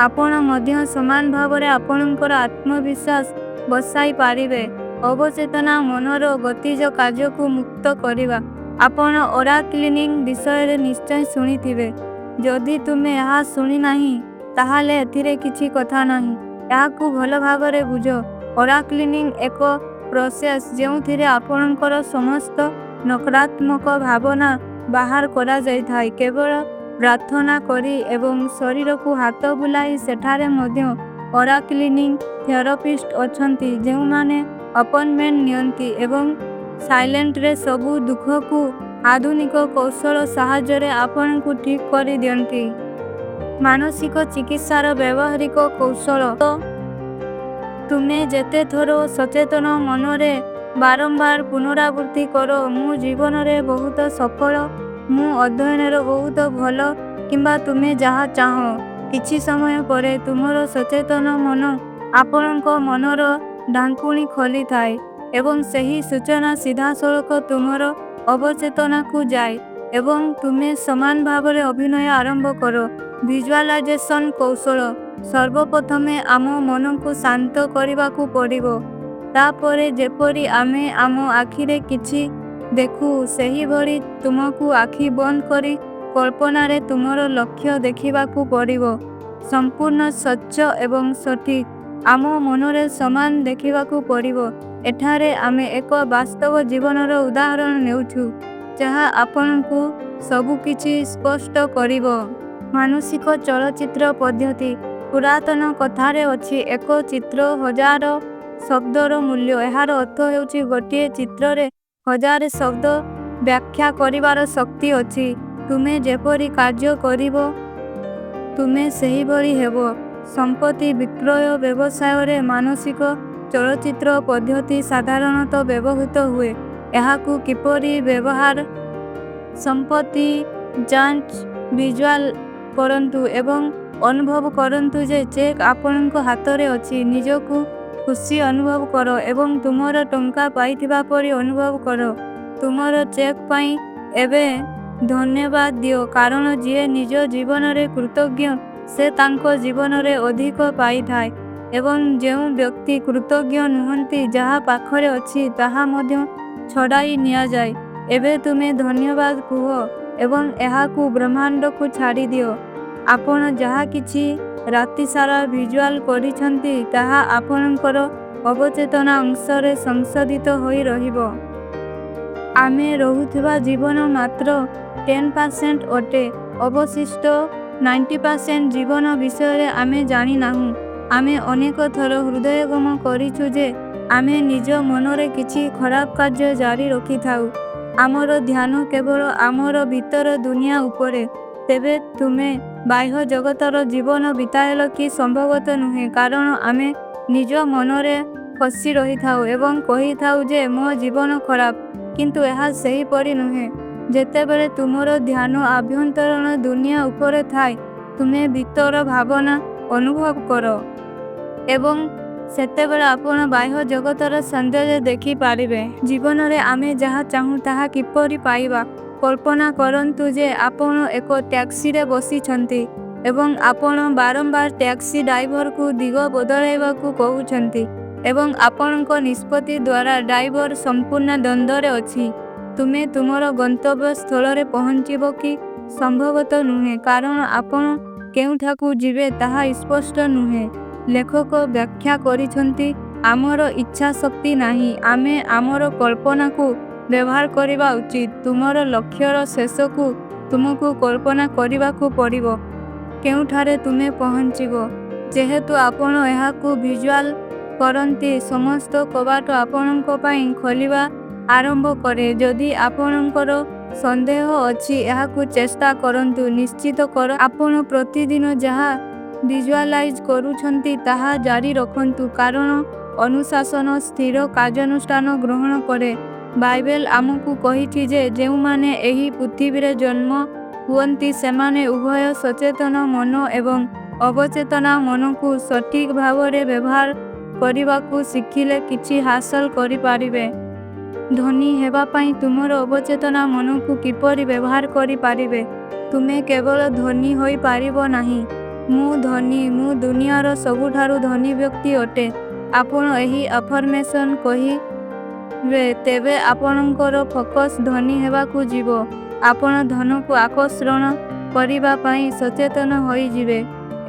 ଆପଣ ମଧ୍ୟ ସମାନ ଭାବରେ ଆପଣଙ୍କର ଆତ୍ମବିଶ୍ୱାସ ବସାଇପାରିବେ। ଅବଚେତନ ମନର ଗତିଜ କାର୍ଯ୍ୟକୁ ମୁକ୍ତ କରିବା। ଆପଣ ଅରା କ୍ଲିନିଂ ବିଷୟରେ ନିଶ୍ଚୟ ଶୁଣିଥିବେ। ଯଦି ତୁମେ ଏହା ଶୁଣିନାହିଁ, ତାହେଲେ ଏଥିରେ କିଛି କଥା ନାହିଁ। ଏହାକୁ ଭଲ ଭାବରେ ବୁଝ। ଅରା କ୍ଲିନିଂ ଏକ ପ୍ରୋସେସ୍ ଯେଉଁଥିରେ ଆପଣଙ୍କର ସମସ୍ତ ନକାରାତ୍ମକ ଭାବନା ବାହାର କରାଯାଇଥାଏ କେବଳ ପ୍ରାର୍ଥନା କରି ଏବଂ ଶରୀରକୁ ହାତ ବୁଲାଇ। ସେଠାରେ ମଧ୍ୟ ଅରା କ୍ଲିନିଂ ଥେରାପିଷ୍ଟ ଅଛନ୍ତି ଯେଉଁମାନେ ଆପଏଣ୍ଟମେଣ୍ଟ ନିଅନ୍ତି ଏବଂ ସାଇଲେଣ୍ଟରେ ସବୁ ଦୁଃଖକୁ ଆଧୁନିକ କୌଶଳ ସାହାଯ୍ୟରେ ଆପଣଙ୍କୁ ଠିକ୍ କରିଦିଅନ୍ତି। ମାନସିକ ଚିକିତ୍ସାର ବ୍ୟବହାରିକ କୌଶଳ। ତୁମେ ଯେତେଥର ସଚେତନ ମନରେ ବାରମ୍ବାର ପୁନରାବୃତ୍ତି କର, "ମୁଁ ଜୀବନରେ ବହୁତ ସଫଳ ମୁଁ ଅଧ୍ୟୟନରେ ବହୁତ ଭଲ କିମ୍ବା ତୁମେ ଯାହା ଚାହଁ। କିଛି ସମୟ ପରେ, ତୁମର ସଚେତନ ମନ ଆପଣଙ୍କ ମନର ଢାଙ୍କୁଣୀ ଖୋଲିଥାଏ ଏବଂ ସେହି ସୂଚନା ସିଧାସଳଖ ତୁମର ଅବଚେତନକୁ ଯାଏ ଏବଂ ତୁମେ ସମାନ ଭାବରେ ଅଭିନୟ ଆରମ୍ଭ କର। ଭିଜୁଆଲାଇଜେସନ୍ କୌଶଳ: ସର୍ବପ୍ରଥମେ, ଆମ ମନକୁ ଶାନ୍ତ କରିବାକୁ ପଡ଼ିବ। ତା'ପରେ, ଯେପରି ଆମେ ଆମ ଆଖିରେ କିଛି ଦେଖୁ, ସେହିଭଳି ତୁମକୁ ଆଖି ବନ୍ଦ କରି କଳ୍ପନାରେ ତୁମର ଲକ୍ଷ୍ୟ ଦେଖିବାକୁ ପଡ଼ିବ, ସମ୍ପୂର୍ଣ୍ଣ ସ୍ୱଚ୍ଛ ଏବଂ ସଠିକ୍। ଆମ ମନରେ ସମାନ ଦେଖିବାକୁ ପଡ଼ିବ। ଏଠାରେ ଆମେ ଏକ ବାସ୍ତବ ଜୀବନର ଉଦାହରଣ ନେଉଛୁ ଯାହା ଆପଣଙ୍କୁ ସବୁକିଛି ସ୍ପଷ୍ଟ କରିବ। ମାନସିକ ଚଳଚ୍ଚିତ୍ର ପଦ୍ଧତି: ପୁରାତନ କଥାରେ ଅଛି, ଏକ ଚିତ୍ର ହଜାର ଶବ୍ଦର ମୂଲ୍ୟ। ଏହାର ଅର୍ଥ ହେଉଛି ଗୋଟିଏ ଚିତ୍ରରେ ହଜାରେ ଶବ୍ଦ ବ୍ୟାଖ୍ୟା କରିବାର ଶକ୍ତି ଅଛି। ତୁମେ ଯେପରି କାର୍ଯ୍ୟ କରିବ, ତୁମେ ସେହିଭଳି ହେବ। ସମ୍ପତ୍ତି ବିକ୍ରୟ ବ୍ୟବସାୟରେ ମାନସିକ ଚଳଚ୍ଚିତ୍ର ପଦ୍ଧତି ସାଧାରଣତଃ ବ୍ୟବହୃତ ହୁଏ। ଏହାକୁ କିପରି ବ୍ୟବହାର ସମ୍ପତ୍ତି ଯାଞ୍ଚ ଭିଜୁଆଲ୍ କରନ୍ତୁ ଏବଂ ଅନୁଭବ କରନ୍ତୁ ଯେ ଚେକ୍ ଆପଣଙ୍କ ହାତରେ ଅଛି। ନିଜକୁ ଖୁସି ଅନୁଭବ କର ଏବଂ ତୁମର ଟଙ୍କା ପାଇଥିବା ପରି ଅନୁଭବ କର। ତୁମର ଚେକ୍ ପାଇଁ ଏବେ ଧନ୍ୟବାଦ ଦିଅ କାରଣ ଯିଏ ନିଜ ଜୀବନରେ କୃତଜ୍ଞ ସେ ତାଙ୍କ ଜୀବନରେ ଅଧିକ ପାଇଥାଏ ଏବଂ ଯେଉଁ ବ୍ୟକ୍ତି କୃତଜ୍ଞ ନୁହଁନ୍ତି ଯାହା ପାଖରେ ଅଛି ତାହା ମଧ୍ୟ ଛଡ଼ାଇ ନିଆଯାଏ। ଏବେ ତୁମେ ଧନ୍ୟବାଦ କୁହ ଏବଂ ଏହାକୁ ବ୍ରହ୍ମାଣ୍ଡକୁ ଛାଡ଼ିଦିଅ। ଆପଣ ଯାହା କିଛି ରାତିସାରା ଭିଜୁଆଲ୍ କରିଛନ୍ତି ତାହା ଆପଣଙ୍କର ଅବଚେତନ ଅଂଶରେ ସଂଶୋଧିତ ହୋଇ ରହିବ। ଆମେ ରହୁଥିବା ଜୀବନ ମାତ୍ର 10% ଅଟେ। ଅବଶିଷ୍ଟ 90% ଜୀବନ ବିଷୟରେ ଆମେ ଜାଣିନାହୁଁ। ଆମେ ଅନେକ ଥର ହୃଦୟଙ୍ଗମ କରିଛୁ ଯେ ଆମେ ନିଜ ମନରେ କିଛି ଖରାପ କାର୍ଯ୍ୟ ଜାରି ରଖିଥାଉ। ଆମର ଧ୍ୟାନ କେବଳ ଆମର ଭିତର ଦୁନିଆ ଉପରେ। ତେବେ ତୁମେ ବାହ୍ୟ ଜଗତର ଜୀବନ ବିତାଇଲ କି ସମ୍ଭବତଃ ନୁହେଁ କାରଣ ଆମେ ନିଜ ମନରେ ଫସି ରହିଥାଉ ଏବଂ କହିଥାଉ ଯେ ମୋ ଜୀବନ ଖରାପ କିନ୍ତୁ ଏହା ସେହିପରି ନୁହେଁ। ଯେତେବେଳେ ତୁମର ଧ୍ୟାନ ଆଭ୍ୟନ୍ତରୀଣ ଦୁନିଆ ଉପରେ ଥାଏ, ତୁମେ ଭିତର ଭାବନା ଅନୁଭବ କର। ଏବଂ ସେତେବେଳେ ଆପଣ ବାହ୍ୟ ଜଗତର ସୌନ୍ଦର୍ଯ୍ୟ ଦେଖିପାରିବେ। ଜୀବନରେ ଆମେ ଯାହା ଚାହୁଁ ତାହା କିପରି ପାଇବା? କଳ୍ପନା କରନ୍ତୁ ଯେ ଆପଣ ଏକ ଟ୍ୟାକ୍ସିରେ ବସିଛନ୍ତି ଏବଂ ଆପଣ ବାରମ୍ବାର ଟ୍ୟାକ୍ସି ଡ୍ରାଇଭରକୁ ଦିଗ ବଦଳାଇବାକୁ କହୁଛନ୍ତି ଏବଂ ଆପଣଙ୍କ ନିଷ୍ପତ୍ତି ଦ୍ୱାରା ଡ୍ରାଇଭର ସମ୍ପୂର୍ଣ୍ଣ ଦ୍ୱନ୍ଦ୍ୱରେ ଅଛି। ତୁମେ ତୁମର ଗନ୍ତବ୍ୟ ସ୍ଥଳରେ ପହଞ୍ଚିବ କି? ସମ୍ଭବତଃ ନୁହେଁ, କାରଣ ଆପଣ କେଉଁଠାକୁ ଯିବେ ତାହା ସ୍ପଷ୍ଟ ନୁହେଁ। ଲେଖକ ବ୍ୟାଖ୍ୟା କରିଛନ୍ତି, ଆମର ଇଚ୍ଛାଶକ୍ତି ନାହିଁ, ଆମେ ଆମର କଳ୍ପନାକୁ ବ୍ୟବହାର କରିବା ଉଚିତ। ତୁମର ଲକ୍ଷ୍ୟର ଶେଷକୁ ତୁମକୁ କଳ୍ପନା କରିବାକୁ ପଡ଼ିବ, କେଉଁଠାରେ ତୁମେ ପହଞ୍ଚିବ। ଯେହେତୁ ଆପଣ ଏହାକୁ ଭିଜୁଆଲ୍ କରନ୍ତି, ସମସ୍ତ କବାଟ ଆପଣଙ୍କ ପାଇଁ ଖୋଲିବା ଆରମ୍ଭ କରେ। ଯଦି ଆପଣଙ୍କର ସନ୍ଦେହ ଅଛି, ଏହାକୁ ଚେଷ୍ଟା କରନ୍ତୁ। ନିଶ୍ଚିତ କର ଆପଣ ପ୍ରତିଦିନ ଯାହା ଭିଜୁଆଲାଇଜ୍ କରୁଛନ୍ତି ତାହା ଜାରି ରଖନ୍ତୁ କାରଣ ଅନୁଶାସନ ସ୍ଥିର କାର୍ଯ୍ୟାନୁଷ୍ଠାନ ଗ୍ରହଣ କରେ। ବାଇବେଲ ଆମକୁ କହିଛି ଯେ ଯେଉଁମାନେ ଏହି ପୃଥିବୀରେ ଜନ୍ମ ହୁଅନ୍ତି ସେମାନେ ଉଭୟ ସଚେତନ ମନ ଏବଂ ଅବଚେତନ ମନକୁ ସଠିକ୍ ଭାବରେ ବ୍ୟବହାର କରିବାକୁ ଶିଖିଲେ କିଛି ହାସଲ କରିପାରିବେ। ଧନୀ ହେବା ପାଇଁ ତୁମର ଅବଚେତନ ମନକୁ କିପରି ବ୍ୟବହାର କରିପାରିବେ? ତୁମେ କେବଳ ଧନୀ ହୋଇପାରିବ ନାହିଁ। ମୁଁ ଧନୀ, ମୁଁ ଦୁନିଆର ସବୁଠାରୁ ଧନୀ ବ୍ୟକ୍ତି ଅଟେ। ଆପଣ ଏହି ଆଫର୍ମେସନ୍ କହିବେ ତେବେ ଆପଣଙ୍କର ଫୋକସ୍ ଧନୀ ହେବାକୁ ଯିବ। ଆପଣ ଧନକୁ ଆକର୍ଷଣ କରିବା ପାଇଁ ସଚେତନ ହୋଇଯିବେ।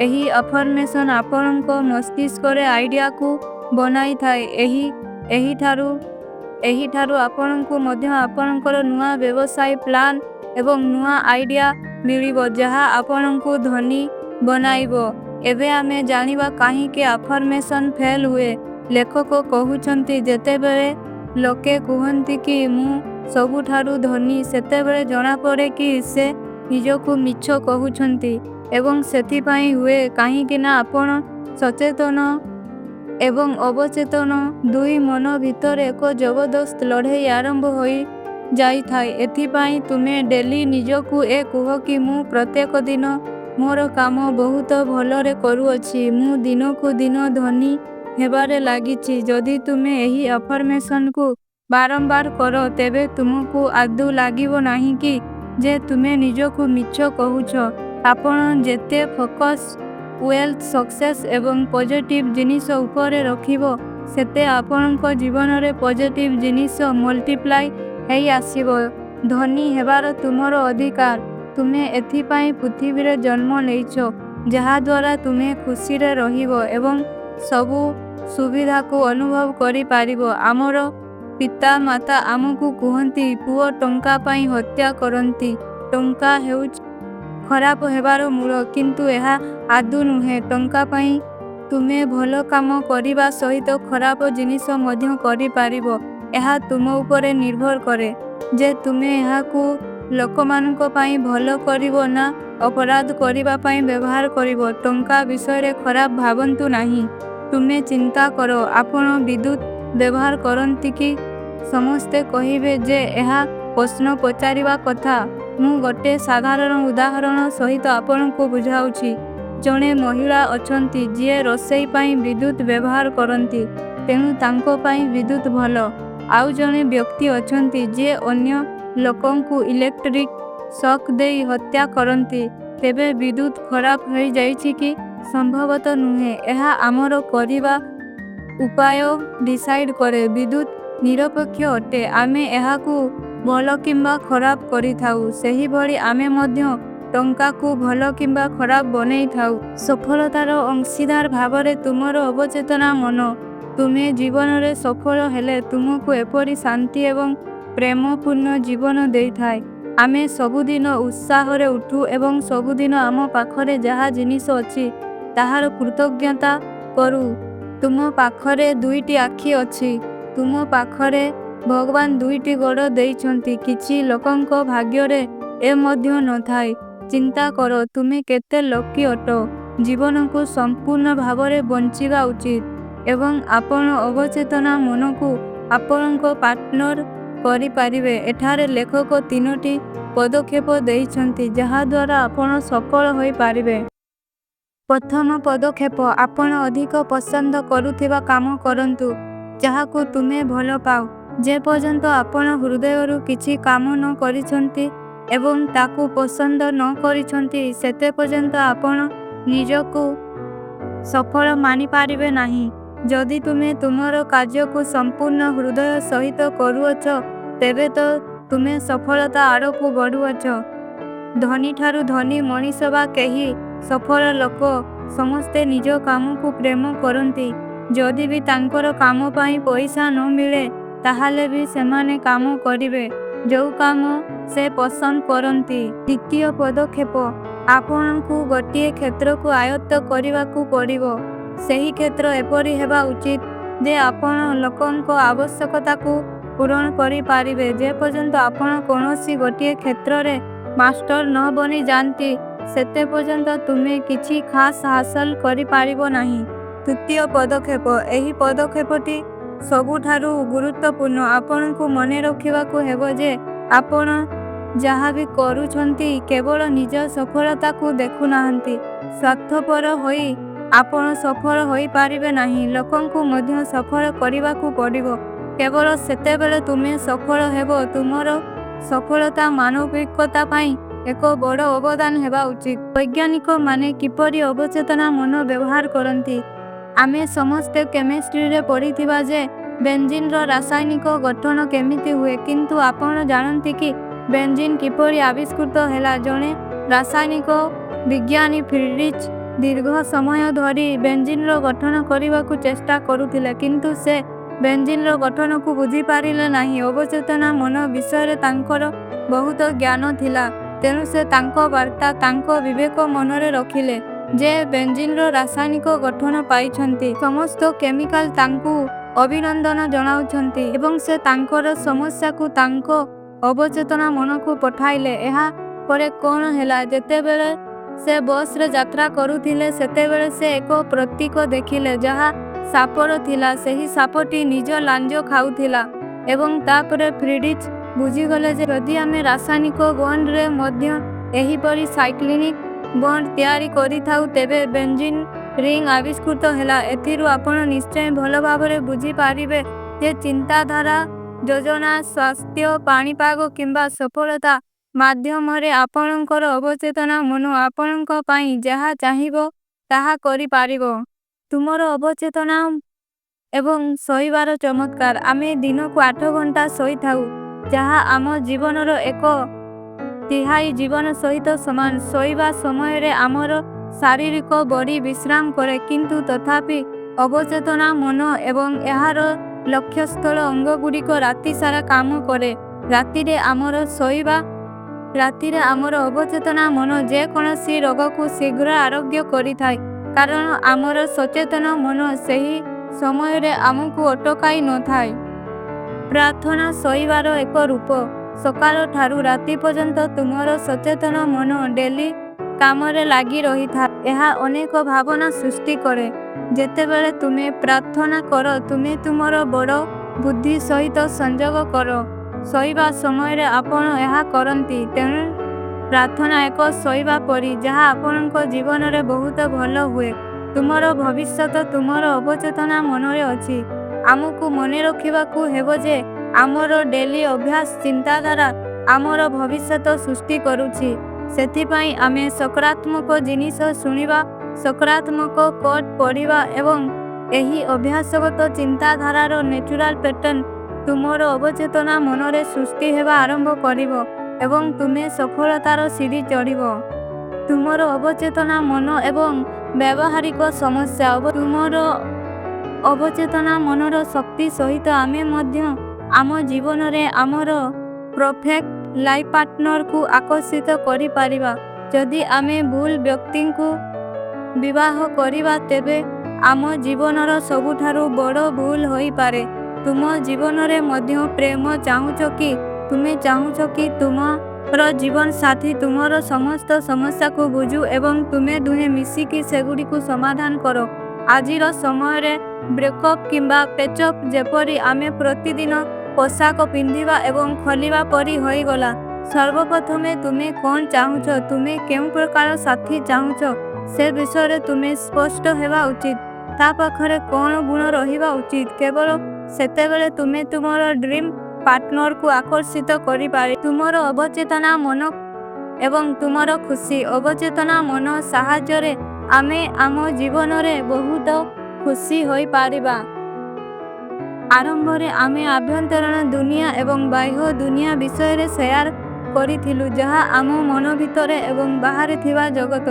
ଏହି ଆଫର୍ମେସନ୍ ଆପଣଙ୍କ ମସ୍ତିଷ୍କରେ ଆଇଡିଆକୁ ବନାଇଥାଏ। ଏହି ଏହିଠାରୁ ଏହିଠାରୁ ଆପଣଙ୍କୁ ମଧ୍ୟ ଆପଣଙ୍କର ନୂଆ ବ୍ୟବସାୟ ପ୍ଲାନ୍ ଏବଂ ନୂଆ ଆଇଡିଆ ମିଳିବ ଯାହା ଆପଣଙ୍କୁ ଧନୀ ବନାଇବ। ଏବେ ଆମେ ଜାଣିବା କାହିଁକି ଆଫର୍ମେସନ୍ ଫେଲ୍ ହୁଏ। ଲେଖକ କହୁଛନ୍ତି, ଯେତେବେଳେ ଲୋକେ କୁହନ୍ତି କି ମୁଁ ସବୁଠାରୁ ଧନୀ, ସେତେବେଳେ ଜଣାପଡ଼େ କି ସେ ନିଜକୁ ମିଛ କହୁଛନ୍ତି ଏବଂ ସେଥିପାଇଁ ହୁଏ କାହିଁକିନା ଆପଣ ସଚେତନ ଏବଂ ଅବଚେତନ ଦୁଇ ମନ ଭିତରେ ଏକ ଜବରଦସ୍ତ ଲଢ଼େଇ ଆରମ୍ଭ ହୋଇ ଯାଇଥାଏ। ଏଥିପାଇଁ ତୁମେ ଡେଲି ନିଜକୁ ଏ କୁହ କି ମୁଁ ପ୍ରତ୍ୟେକ ଦିନ ମୋର କାମ ବହୁତ ଭଲରେ କରୁଅଛି। ମୁଁ ଦିନକୁ ଦିନ ଧନୀ ହେବାରେ ଲାଗିଛି। ଯଦି ତୁମେ ଏହି ଆଫର୍ମେସନକୁ ବାରମ୍ବାର କର ତେବେ ତୁମକୁ ଆଦୌ ଲାଗିବ ନାହିଁ କି ଯେ ତୁମେ ନିଜକୁ ମିଛ କହୁଛ। ଆପଣ ଯେତେ ଫୋକସ ୱେଲଥ, ସକ୍ସେସ ଏବଂ ପଜିଟିଭ ଜିନିଷ ଉପରେ ରଖିବ ସେତେ ଆପଣଙ୍କ ଜୀବନରେ ପଜିଟିଭ ଜିନିଷ ମଲ୍ଟିପ୍ଲାଏ ହେଇ ଆସିବ। ଧନୀ ହେବାର ତୁମର ଅଧିକାର। ତୁମେ ଏଥିପାଇଁ ପୃଥିବୀରେ ଜନ୍ମ ନେଇଛ ଯାହାଦ୍ୱାରା ତୁମେ ଖୁସିରେ ରହିବ ଏବଂ ସବୁ ସୁବିଧାକୁ ଅନୁଭବ କରିପାରିବ। ଆମର ପିତା-ମାତା ଆମକୁ କୁହନ୍ତି ପୁଅ ଟଙ୍କା ପାଇଁ ହତ୍ୟା କରନ୍ତି, ଟଙ୍କା ହେଉଛି ଖରାପ ହେବାର ମୂଳ, କିନ୍ତୁ ଏହା ଆଦୌ ନୁହେଁ। ଟଙ୍କା ପାଇଁ ତୁମେ ଭଲ କାମ କରିବା ସହିତ ଖରାପ ଜିନିଷ ମଧ୍ୟ କରିପାରିବ। ଏହା ତୁମ ଉପରେ ନିର୍ଭର କରେ ଯେ ତୁମେ ଏହାକୁ ଲୋକମାନଙ୍କ ପାଇଁ ଭଲ କରିବ ନା ଅପରାଧ କରିବା ପାଇଁ ବ୍ୟବହାର କରିବ। ଟଙ୍କା ବିଷୟରେ ଖରାପ ଭାବନ୍ତୁ ନାହିଁ। ତୁମେ ଚିନ୍ତା କର ଆପଣ ବିଦ୍ୟୁତ ବ୍ୟବହାର କରନ୍ତି କି? ସମସ୍ତେ କହିବେ ଯେ ଏହା ପ୍ରଶ୍ନ ପଚାରିବା କଥା। ମୁଁ ଗୋଟେ ସାଧାରଣ ଉଦାହରଣ ସହିତ ଆପଣଙ୍କୁ ବୁଝାଉଛି। ଜଣେ ମହିଳା ଅଛନ୍ତି ଯିଏ ରୋଷେଇ ପାଇଁ ବିଦ୍ୟୁତ ବ୍ୟବହାର କରନ୍ତି, ତେଣୁ ତାଙ୍କ ପାଇଁ ବିଦ୍ୟୁତ ଭଲ। ଆଉ ଜଣେ ବ୍ୟକ୍ତି ଅଛନ୍ତି ଯିଏ ଅନ୍ୟ ଲୋକଙ୍କୁ ଇଲେକ୍ଟ୍ରିକ୍ ସକ୍ ଦେଇ ହତ୍ୟା କରନ୍ତି, ତେବେ ବିଦ୍ୟୁତ ଖରାପ ହୋଇଯାଇଛି କି? ସମ୍ଭବତଃ ନୁହେଁ। ଏହା ଆମର କରିବା ଉପାୟ ଡିସାଇଡ୍ କରେ। ବିଦ୍ୟୁତ ନିରପେକ୍ଷ ଅଟେ। ଆମେ ଏହାକୁ ଭଲ କିମ୍ବା ଖରାପ କରିଥାଉ। ସେହିଭଳି ଆମେ ମଧ୍ୟ ଟଙ୍କାକୁ ଭଲ କିମ୍ବା ଖରାପ ବନେଇଥାଉ। ସଫଳତାର ଅଂଶୀଦାର ଭାବରେ ତୁମର ଅବଚେତନ ମନ। ତୁମେ ଜୀବନରେ ସଫଳ ହେଲେ ତୁମକୁ ଏପରି ଶାନ୍ତି ଏବଂ ପ୍ରେମପୂର୍ଣ୍ଣ ଜୀବନ ଦେଇଥାଏ। ଆମେ ସବୁଦିନ ଉତ୍ସାହରେ ଉଠୁ ଏବଂ ସବୁଦିନ ଆମ ପାଖରେ ଯାହା ଜିନିଷ ଅଛି ତାହାର କୃତଜ୍ଞତା କରୁ। ତୁମ ପାଖରେ ଦୁଇଟି ଆଖି ଅଛି। ତୁମ ପାଖରେ ଭଗବାନ ଦୁଇଟି ଗୋଡ଼ ଦେଇଛନ୍ତି, କିଛି ଲୋକଙ୍କ ଭାଗ୍ୟରେ ଏ ମଧ୍ୟ ନଥାଏ। ଚିନ୍ତା କର ତୁମେ କେତେ ଲକି ଅଟ। ଜୀବନକୁ ସମ୍ପୂର୍ଣ୍ଣ ଭାବରେ ବଞ୍ଚିବା ଉଚିତ ଏବଂ ଆପଣ ଅବଚେତନ ମନକୁ ଆପଣଙ୍କ ପାର୍ଟନର କରିପାରିବେ। ଏଠାରେ ଲେଖକ ତିନୋଟି ପଦକ୍ଷେପ ଦେଇଛନ୍ତି ଯାହାଦ୍ୱାରା ଆପଣ ସଫଳ ହୋଇପାରିବେ। ପ୍ରଥମ ପଦକ୍ଷେପ: ଆପଣ ଅଧିକ ପସନ୍ଦ କରୁଥିବା କାମ କରନ୍ତୁ ଯାହାକୁ ତୁମେ ଭଲ ପାଅ। ଯେପର୍ଯ୍ୟନ୍ତ ଆପଣ ହୃଦୟରୁ କିଛି କାମ ନ କରିଛନ୍ତି ଏବଂ ତାକୁ ପସନ୍ଦ ନ କରିଛନ୍ତି, ସେତେ ପର୍ଯ୍ୟନ୍ତ ଆପଣ ନିଜକୁ ସଫଳ ମାନିପାରିବେ ନାହିଁ। ଯଦି ତୁମେ ତୁମର କାର୍ଯ୍ୟକୁ ସମ୍ପୂର୍ଣ୍ଣ ହୃଦୟ ସହିତ କରୁଅଛ, ତେବେ ତ ତୁମେ ସଫଳତା ଆଡ଼କୁ ବଢୁଅଛ। ଧନୀଠାରୁ ଧନୀ ମଣିଷ ବା କେହି ସଫଳ ଲୋକ ସମସ୍ତେ ନିଜ କାମକୁ ପ୍ରେମ କରନ୍ତି। ଯଦି ବି ତାଙ୍କର କାମ ପାଇଁ ପଇସା ନ ମିଳେ ତାହେଲେ ବି ସେମାନେ କାମ କରିବେ ଯୋଉ କାମ ସେ ପସନ୍ଦ କରନ୍ତି। ଦ୍ୱିତୀୟ ପଦକ୍ଷେପ: ଆପଣଙ୍କୁ ଗୋଟିଏ କ୍ଷେତ୍ରକୁ ଆୟତ୍ତ କରିବାକୁ ପଡ଼ିବ। ସେହି କ୍ଷେତ୍ର ଏପରି ହେବା ଉଚିତ ଯେ ଆପଣ ଲୋକଙ୍କ ଆବଶ୍ୟକତାକୁ ପୂରଣ କରିପାରିବେ। ଯେପର୍ଯ୍ୟନ୍ତ ଆପଣ କୌଣସି ଗୋଟିଏ କ୍ଷେତ୍ରରେ ମାଷ୍ଟର ନ ବନିଯାଆନ୍ତି, ସେତେ ପର୍ଯ୍ୟନ୍ତ ତୁମେ କିଛି ଖାସ୍ ହାସଲ କରିପାରିବ ନାହିଁ। ତୃତୀୟ ପଦକ୍ଷେପ: ଏହି ପଦକ୍ଷେପଟି ସବୁଠାରୁ ଗୁରୁତ୍ୱପୂର୍ଣ୍ଣ। ଆପଣଙ୍କୁ ମନେ ରଖିବାକୁ ହେବ ଯେ ଆପଣ ଯାହା ବି କରୁଛନ୍ତି କେବଳ ନିଜ ସଫଳତାକୁ ଦେଖୁନାହାନ୍ତି। ସ୍ୱାର୍ଥପର ହୋଇ ଆପଣ ସଫଳ ହୋଇପାରିବେ ନାହିଁ। ଲୋକଙ୍କୁ ମଧ୍ୟ ସଫଳ କରିବାକୁ ପଡ଼ିବ। କେବଳ ସେତେବେଳେ ତୁମେ ସଫଳ ହେବ। ତୁମର ସଫଳତା ମାନବିକତା ପାଇଁ ଏକ ବଡ଼ ଅବଦାନ ହେବା ଉଚିତ। ବୈଜ୍ଞାନିକମାନେ କିପରି ଅବଚେତନ ମନ ବ୍ୟବହାର କରନ୍ତି? ଆମେ ସମସ୍ତେ କେମିଷ୍ଟ୍ରିରେ ପଢ଼ିଥିବା ଯେ ବେଞ୍ଜିନର ରାସାୟନିକ ଗଠନ କେମିତି ହୁଏ, କିନ୍ତୁ ଆପଣ ଜାଣନ୍ତି କି ବେଞ୍ଜିନ୍ କିପରି ଆବିଷ୍କୃତ ହେଲା? ଜଣେ ରାସାୟନିକ ବିଜ୍ଞାନୀ ଫ୍ରିଡ୍ରିଚ୍ ଦୀର୍ଘ ସମୟ ଧରି ବେଞ୍ଜିନର ଗଠନ କରିବାକୁ ଚେଷ୍ଟା କରୁଥିଲେ, କିନ୍ତୁ ସେ ବେଞ୍ଜିନର ଗଠନକୁ ବୁଝିପାରିଲେ ନାହିଁ। ଅବଚେତନ ମନ ବିଷୟରେ ତାଙ୍କର ବହୁତ ଜ୍ଞାନ ଥିଲା, ତେଣୁ ସେ ତାଙ୍କ ବାର୍ତ୍ତା ତାଙ୍କ ବିବେକ ମନରେ ରଖିଲେ ଯେ ବେଞ୍ଜିନର ରାସାୟନିକ ଗଠନ ପାଇଛନ୍ତି। ସମସ୍ତ କେମିକାଲ ତାଙ୍କୁ ଅଭିନନ୍ଦନ ଜଣାଉଛନ୍ତି ଏବଂ ସେ ତାଙ୍କର ସମସ୍ୟାକୁ ତାଙ୍କ ଅବଚେତନ ମନକୁ ପଠାଇଲେ। ଏହା ପରେ କଣ ହେଲା? ଯେତେବେଳେ ସେ ବସରେ ଯାତ୍ରା କରୁଥିଲେ, ସେତେବେଳେ ସେ ଏକ ପ୍ରତୀକ ଦେଖିଲେ ଯାହା ସାପର ଥିଲା। ସେହି ସାପଟି ନିଜ ଲାଞ୍ଜ ଖାଉଥିଲା ଏବଂ ତାପରେ ଫ୍ରିଡ୍ରିଚ୍ ବୁଝିଗଲେ ଯେ ଯଦି ଆମେ ରାସାୟନିକ ବଣ୍ଡରେ ମଧ୍ୟ ଏହିପରି ସାଇକ୍ଲିନିକ୍ ବଣ୍ଡ ତିଆରି କରିଥାଉ, ତେବେ ବେଞ୍ଜିନ୍ ରିଙ୍ଗ ଆବିଷ୍କୃତ ହେଲା। ଏଥିରୁ ଆପଣ ନିଶ୍ଚୟ ଭଲ ଭାବରେ ବୁଝିପାରିବେ ଯେ ଚିନ୍ତାଧାରା, ଯୋଜନା, ସ୍ୱାସ୍ଥ୍ୟ, ପାଣିପାଗ କିମ୍ବା ସଫଳତା ମାଧ୍ୟମରେ ଆପଣଙ୍କର ଅବଚେତନ ମନ ଆପଣଙ୍କ ପାଇଁ ଯାହା ଚାହିଁବ ତାହା କରିପାରିବ। ତୁମର ଅବଚେତନ ଏବଂ ଶୋଇବାର ଚମତ୍କାର। ଆମେ ଦିନକୁ 8 ଘଣ୍ଟା ଶୋଇଥାଉ, ଯାହା ଆମ ଜୀବନର ଏକ ତିହାଇ ଜୀବନ ସହିତ ସମାନ। ଶୋଇବା ସମୟରେ ଆମର ଶାରୀରିକ ବଡି ବିଶ୍ରାମ କରେ, କିନ୍ତୁ ତଥାପି ଅବଚେତନ ମନ ଏବଂ ଏହାର ଲକ୍ଷ୍ୟସ୍ଥଳ ଅଙ୍ଗଗୁଡ଼ିକ ରାତିସାରା କାମ କରେ। ରାତିରେ ଆମର ଅବଚେତନ ମନ ଯେକୌଣସି ରୋଗକୁ ଶୀଘ୍ର ଆରୋଗ୍ୟ କରିଥାଏ, କାରଣ ଆମର ସଚେତନ ମନ ସେହି ସମୟରେ ଆମକୁ ଅଟକାଇ ନଥାଏ। ପ୍ରାର୍ଥନା ଶୋଇବାର ଏକ ରୂପ। ସକାଳଠାରୁ ରାତି ପର୍ଯ୍ୟନ୍ତ ତୁମର ସଚେତନ ମନ ଡେଲି କାମରେ ଲାଗି ରହିଥାଏ। ଏହା ଅନେକ ଭାବନା ସୃଷ୍ଟି କରେ। ଯେତେବେଳେ ତୁମେ ପ୍ରାର୍ଥନା କର, ତୁମେ ତୁମର ବଡ଼ ବୁଦ୍ଧି ସହିତ ସଂଯୋଗ କର। ଶୋଇବା ସମୟରେ ଆପଣ ଏହା କରନ୍ତି, ତେଣୁ ପ୍ରାର୍ଥନା ଏକ ଶୋଇବା ପରି, ଯାହା ଆପଣଙ୍କ ଜୀବନରେ ବହୁତ ଭଲ ହୁଏ। ତୁମର ଭବିଷ୍ୟତ ତୁମର ଅବଚେତନ ମନରେ ଅଛି। ଆମକୁ ମନେରଖିବାକୁ ହେବ ଯେ ଆମର ଡେଲି ଅଭ୍ୟାସ ଚିନ୍ତାଧାରା ଆମର ଭବିଷ୍ୟତ ସୃଷ୍ଟି କରୁଛି। ସେଥିପାଇଁ ଆମେ ସକାରାତ୍ମକ ଜିନିଷ ଶୁଣିବା, ସକାରାତ୍ମକ କୋଟ ପଢ଼ିବା ଏବଂ ଏହି ଅଭ୍ୟାସଗତ ଚିନ୍ତାଧାରାର ନ୍ୟୁରାଲ ପ୍ୟାଟର୍ନ ତୁମର ଅବଚେତନ ମନରେ ସୃଷ୍ଟି ହେବା ଆରମ୍ଭ କରିବ ଏବଂ ତୁମେ ସଫଳତାର ସିଡ଼ି ଚଢ଼ିବ। ତୁମର ଅବଚେତନ ମନ ଏବଂ ବ୍ୟବହାରିକ ସମସ୍ୟା। ତୁମର ଅବଚେତନ ମନର ଶକ୍ତି ସହିତ ଆମେ ମଧ୍ୟ ଆମ ଜୀବନରେ ଆମର ପରଫେକ୍ଟ ଲାଇଫ ପାର୍ଟନରକୁ ଆକର୍ଷିତ କରିପାରିବା। ଯଦି ଆମେ ଭୁଲ ବ୍ୟକ୍ତିଙ୍କୁ ବିବାହ କରିବା, ତେବେ ଆମ ଜୀବନର ସବୁଠାରୁ ବଡ଼ ଭୁଲ ହୋଇପାରେ। ତୁମ ଜୀବନରେ ମଧ୍ୟ ପ୍ରେମ ଚାହୁଁଛ କି? ତୁମେ ଚାହୁଁଛ କି ତୁମର ଜୀବନସାଥୀ ତୁମର ସମସ୍ତ ସମସ୍ୟାକୁ ବୁଝୁ ଏବଂ ତୁମେ ଦୁହେଁ ମିଶିକି ସେଗୁଡ଼ିକୁ ସମାଧାନ କର? ଆଜିର ସମୟରେ ବ୍ରେକଅପ୍ କିମ୍ବା ପ୍ୟାଚଅପ୍ ଯେପରି ଆମେ ପ୍ରତିଦିନ ପୋଷାକ ପିନ୍ଧିବା ଏବଂ ଖୋଲିବା ପରି ହୋଇଗଲା। ସର୍ବପ୍ରଥମେ ତୁମେ କ'ଣ ଚାହୁଁଛ, ତୁମେ କେଉଁ ପ୍ରକାର ସାଥୀ ଚାହୁଁଛ ସେ ବିଷୟରେ ତୁମେ ସ୍ପଷ୍ଟ ହେବା ଉଚିତ। ତା ପାଖରେ କ'ଣ ଗୁଣ ରହିବା ଉଚିତ, କେବଳ ସେତେବେଳେ ତୁମେ ତୁମର ଡ୍ରିମ୍ ପାର୍ଟନରକୁ ଆକର୍ଷିତ କରିପାରିବ। ତୁମର ଅବଚେତନ ମନ ଏବଂ ତୁମର ଖୁସି। ଅବଚେତନ ମନ ସାହାଯ୍ୟରେ ଆମେ ଆମ ଜୀବନରେ ବହୁତ ଖୁସି ହୋଇପାରିବା। ଆରମ୍ଭରେ ଆମେ ଆଭ୍ୟନ୍ତରୀଣ ଦୁନିଆ ଏବଂ ବାହ୍ୟ ଦୁନିଆ ବିଷୟରେ ସେୟାର କରିଥିଲୁ, ଯାହା ଆମ ମନ ଭିତରେ ଏବଂ ବାହାରେ ଥିବା ଜଗତ।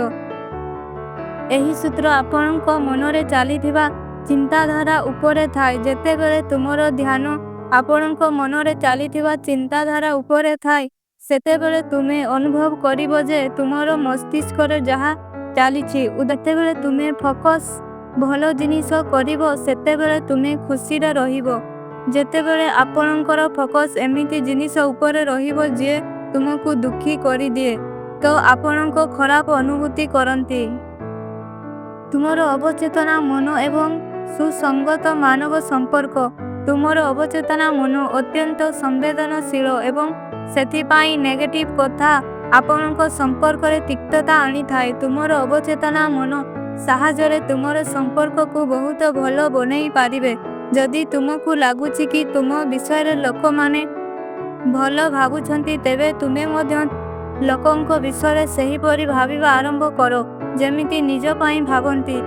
ଏହି ସୂତ୍ର ଆପଣଙ୍କ ମନରେ ଚାଲିଥିବା ଚିନ୍ତାଧାରା ଉପରେ ଥାଏ। ଯେତେବେଳେ ତୁମର ଧ୍ୟାନ ଆପଣଙ୍କ ମନରେ ଚାଲିଥିବା ଚିନ୍ତାଧାରା ଉପରେ ଥାଏ, ସେତେବେଳେ ତୁମେ ଅନୁଭବ କରିବ ଯେ ତୁମର ମସ୍ତିଷ୍କରେ ଯାହା ଚାଲିଛି। ଯେତେବେଳେ ତୁମେ ଫୋକସ୍ ଭଲ ଜିନିଷ କରିବ, ସେତେବେଳେ ତୁମେ ଖୁସିରେ ରହିବ। ଯେତେବେଳେ ଆପଣଙ୍କର ଫୋକସ୍ ଏମିତି ଜିନିଷ ଉପରେ ରହିବ ଯିଏ ତୁମକୁ ଦୁଃଖୀ କରିଦିଏ, ତ ଆପଣ ଖରାପ ଅନୁଭୂତି କରନ୍ତି। ତୁମର ଅବଚେତନ ମନ ଏବଂ ସୁସଙ୍ଗତ ମାନବ ସମ୍ପର୍କ। ତୁମର ଅବଚେତନ ମନ ଅତ୍ୟନ୍ତ ସମ୍ବେଦନଶୀଳ ଏବଂ ସେଥିପାଇଁ ନେଗେଟିଭ୍ କଥା ଆପଣଙ୍କ ସମ୍ପର୍କରେ ତିକ୍ତତା ଆଣିଥାଏ। ତୁମର ଅବଚେତନ ମନ ସାହାଯ୍ୟରେ ତୁମର ସମ୍ପର୍କକୁ ବହୁତ ଭଲ ବନେଇ ପାରିବେ। ଯଦି ତୁମକୁ ଲାଗୁଛି କି ତୁମ ବିଷୟରେ ଲୋକମାନେ ଭଲ ଭାବୁଛନ୍ତି, ତେବେ ତୁମେ ମଧ୍ୟ ଲୋକଙ୍କ ବିଷୟରେ ସେହିପରି ଭାବିବା ଆରମ୍ଭ କର ଯେମିତି ନିଜ ପାଇଁ ଭାବନ୍ତି।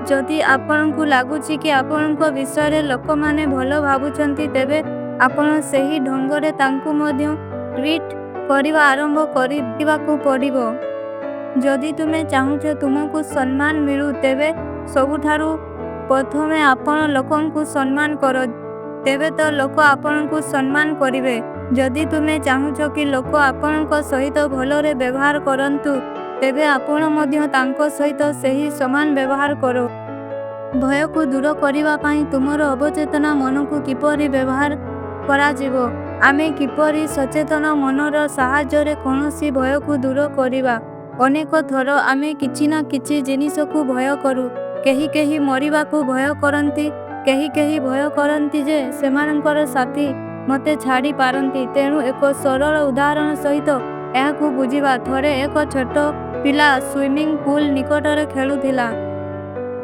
ଯଦି ଆପଣଙ୍କୁ ଲାଗୁଛି କି ଆପଣଙ୍କ ବିଷୟରେ ଲୋକମାନେ ଭଲ ଭାବୁଛନ୍ତି, ତେବେ ଆପଣ ସେହି ଢଙ୍ଗରେ ତାଙ୍କୁ ମଧ୍ୟ ଟ୍ରିଟ୍ କରିବା ଆରମ୍ଭ କରିବାକୁ ପଡ଼ିବ। ଯଦି ତୁମେ ଚାହୁଁଛ ତୁମକୁ ସମ୍ମାନ ମିଳୁ, ତେବେ ସବୁଠାରୁ ପ୍ରଥମେ ଆପଣ ଲୋକଙ୍କୁ ସମ୍ମାନ କର, ତେବେ ତ ଲୋକ ଆପଣଙ୍କୁ ସମ୍ମାନ କରିବେ। ଯଦି ତୁମେ ଚାହୁଁଛ କି ଲୋକ ଆପଣଙ୍କ ସହିତ ଭଲରେ ବ୍ୟବହାର କରନ୍ତୁ, ତେବେ ଆପଣ ମଧ୍ୟ ତାଙ୍କ ସହିତ ସେହି ସମାନ ବ୍ୟବହାର କର। ଭୟକୁ ଦୂର କରିବା ପାଇଁ ତୁମର ଅବଚେତନ ମନକୁ କିପରି ବ୍ୟବହାର କରାଯିବ? ଆମେ କିପରି ସଚେତନ ମନର ସାହାଯ୍ୟରେ କୌଣସି ଭୟକୁ ଦୂର କରିବା? ଅନେକ ଥର ଆମେ କିଛି ନା କିଛି ଜିନିଷକୁ ଭୟ କରୁ। କେହି କେହି ମରିବାକୁ ଭୟ କରନ୍ତି, କେହି କେହି ଭୟ କରନ୍ତି ଯେ ସେମାନଙ୍କର ସାଥୀ ମୋତେ ଛାଡ଼ି ପାରନ୍ତି। ତେଣୁ ଏକ ସରଳ ଉଦାହରଣ ସହିତ ଏହାକୁ ବୁଝିବା। ଥରେ ଏକ ଛୋଟ ପିଲା ସୁଇମିଂ ପୁଲ ନିକଟରେ ଖେଳୁଥିଲା।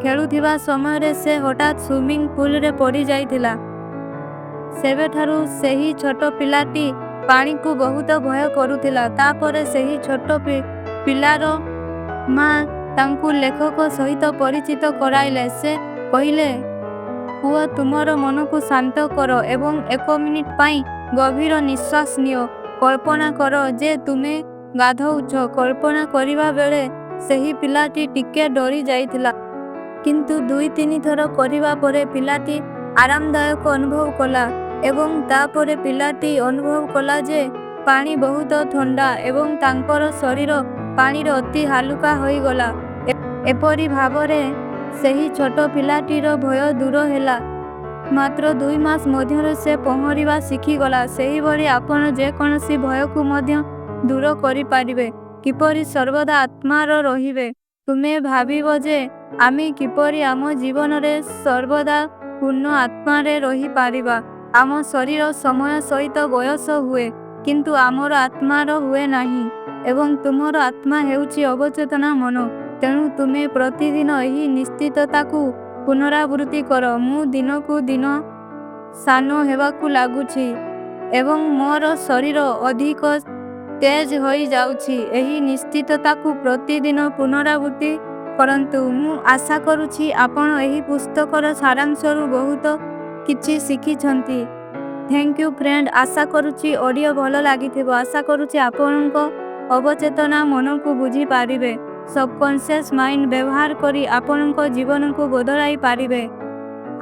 ଖେଳୁଥିବା ସମୟରେ ସେ ହଠାତ୍ ସୁଇମିଂ ପୁଲରେ ପଡ଼ିଯାଇଥିଲା। ସେବେଠାରୁ ସେହି ଛୋଟ ପିଲାଟି ପାଣିକୁ ବହୁତ ଭୟ କରୁଥିଲା। ତାପରେ ସେହି ଛୋଟ ପିଲାର ମା ତାଙ୍କୁ ଲେଖକ ସହିତ ପରିଚିତ କରାଇଲେ। ସେ କହିଲେ, "ପୁଅ, ତୁମର ମନକୁ ଶାନ୍ତ କର ଏବଂ ଏକ ମିନିଟ୍ ପାଇଁ ଗଭୀର ନିଶ୍ୱାସ ନିଅ। କଳ୍ପନା କର ଯେ ତୁମେ ଗାଧୋଉଛ। " କଳ୍ପନା କରିବା ବେଳେ ସେହି ପିଲାଟି ଟିକେ ଡରି ଯାଇଥିଲା। କିନ୍ତୁ ଦୁଇ ତିନି ଥର କରିବା ପରେ ପିଲାଟି ଆରାମଦାୟକ ଅନୁଭବ କଲା ଏବଂ ତାପରେ ପିଲାଟି ଅନୁଭବ କଲା ଯେ ପାଣି ବହୁତ ଥଣ୍ଡା ଏବଂ ତାଙ୍କର ଶରୀର ପାଣିରେ ଅତି ହାଲୁକା ହୋଇଗଲା। ଏପରି ଭାବରେ ସେହି ଛୋଟ ପିଲାଟିର ଭୟ ଦୂର ହେଲା। ମାତ୍ର 2 ମାସ ମଧ୍ୟରେ ସେ ପହଁରିବା ଶିଖିଗଲା। ସେହିଭଳି ଆପଣ ଯେକୌଣସି ଭୟକୁ ମଧ୍ୟ ଦୂର କରିପାରିବେ। କିପରି ସର୍ବଦା ଆତ୍ମାରେ ରହିବେ? ତୁମେ ଭାବିବ ଯେ ଆମେ କିପରି ଆମ ଜୀବନରେ ସର୍ବଦା ପୂର୍ଣ୍ଣ ଆତ୍ମାରେ ରହିପାରିବା? ଆମ ଶରୀର ସମୟ ସହିତ ବୟସ ହୁଏ, କିନ୍ତୁ ଆମର ଆତ୍ମାର ହୁଏ ନାହିଁ ଏବଂ ତୁମର ଆତ୍ମା ହେଉଛି ଅବଚେତନ ମନ। ତେଣୁ ତୁମେ ପ୍ରତିଦିନ ଏହି ନିଶ୍ଚିତତାକୁ ପୁନରାବୃତ୍ତି କର, "ମୁଁ ଦିନକୁ ଦିନ ସାନ ହେବାକୁ ଲାଗୁଛି ଏବଂ ମୋର ଶରୀର ଅଧିକ ତେଜ ହୋଇଯାଉଛି। " ଏହି ନିଶ୍ଚିତତାକୁ ପ୍ରତିଦିନ ପୁନରାବୃତ୍ତି କରନ୍ତୁ। ମୁଁ ଆଶା କରୁଛି ଆପଣ ଏହି ପୁସ୍ତକର ସାରାଂଶରୁ ବହୁତ କିଛି ଶିଖିଛନ୍ତି। Thank you friend. ଆଶା କରୁଛି ଅଡିଓ ଭଲ ଲାଗିଥିବ। ଆଶା କରୁଛି ଆପଣଙ୍କ ଅବଚେତନ ମନକୁ ବୁଝିପାରିବେ। ସବକନସିୟସ୍ ମାଇଣ୍ଡ ବ୍ୟବହାର କରି ଆପଣଙ୍କ ଜୀବନକୁ ବଦଳାଇ ପାରିବେ।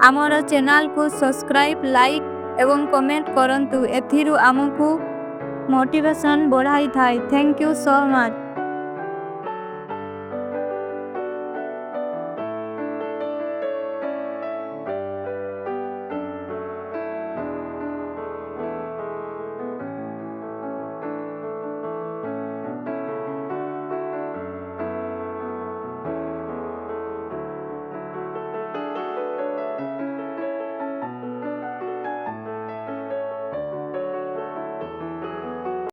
ଆମର ଚ୍ୟାନେଲକୁ ସବସ୍କ୍ରାଇବ୍, ଲାଇକ୍ ଏବଂ କମେଣ୍ଟ କରନ୍ତୁ। ଏଥିରୁ ଆମକୁ ମୋଟିଭେସନ୍ ବଢ଼ାଇଥାଏ। Thank you so much.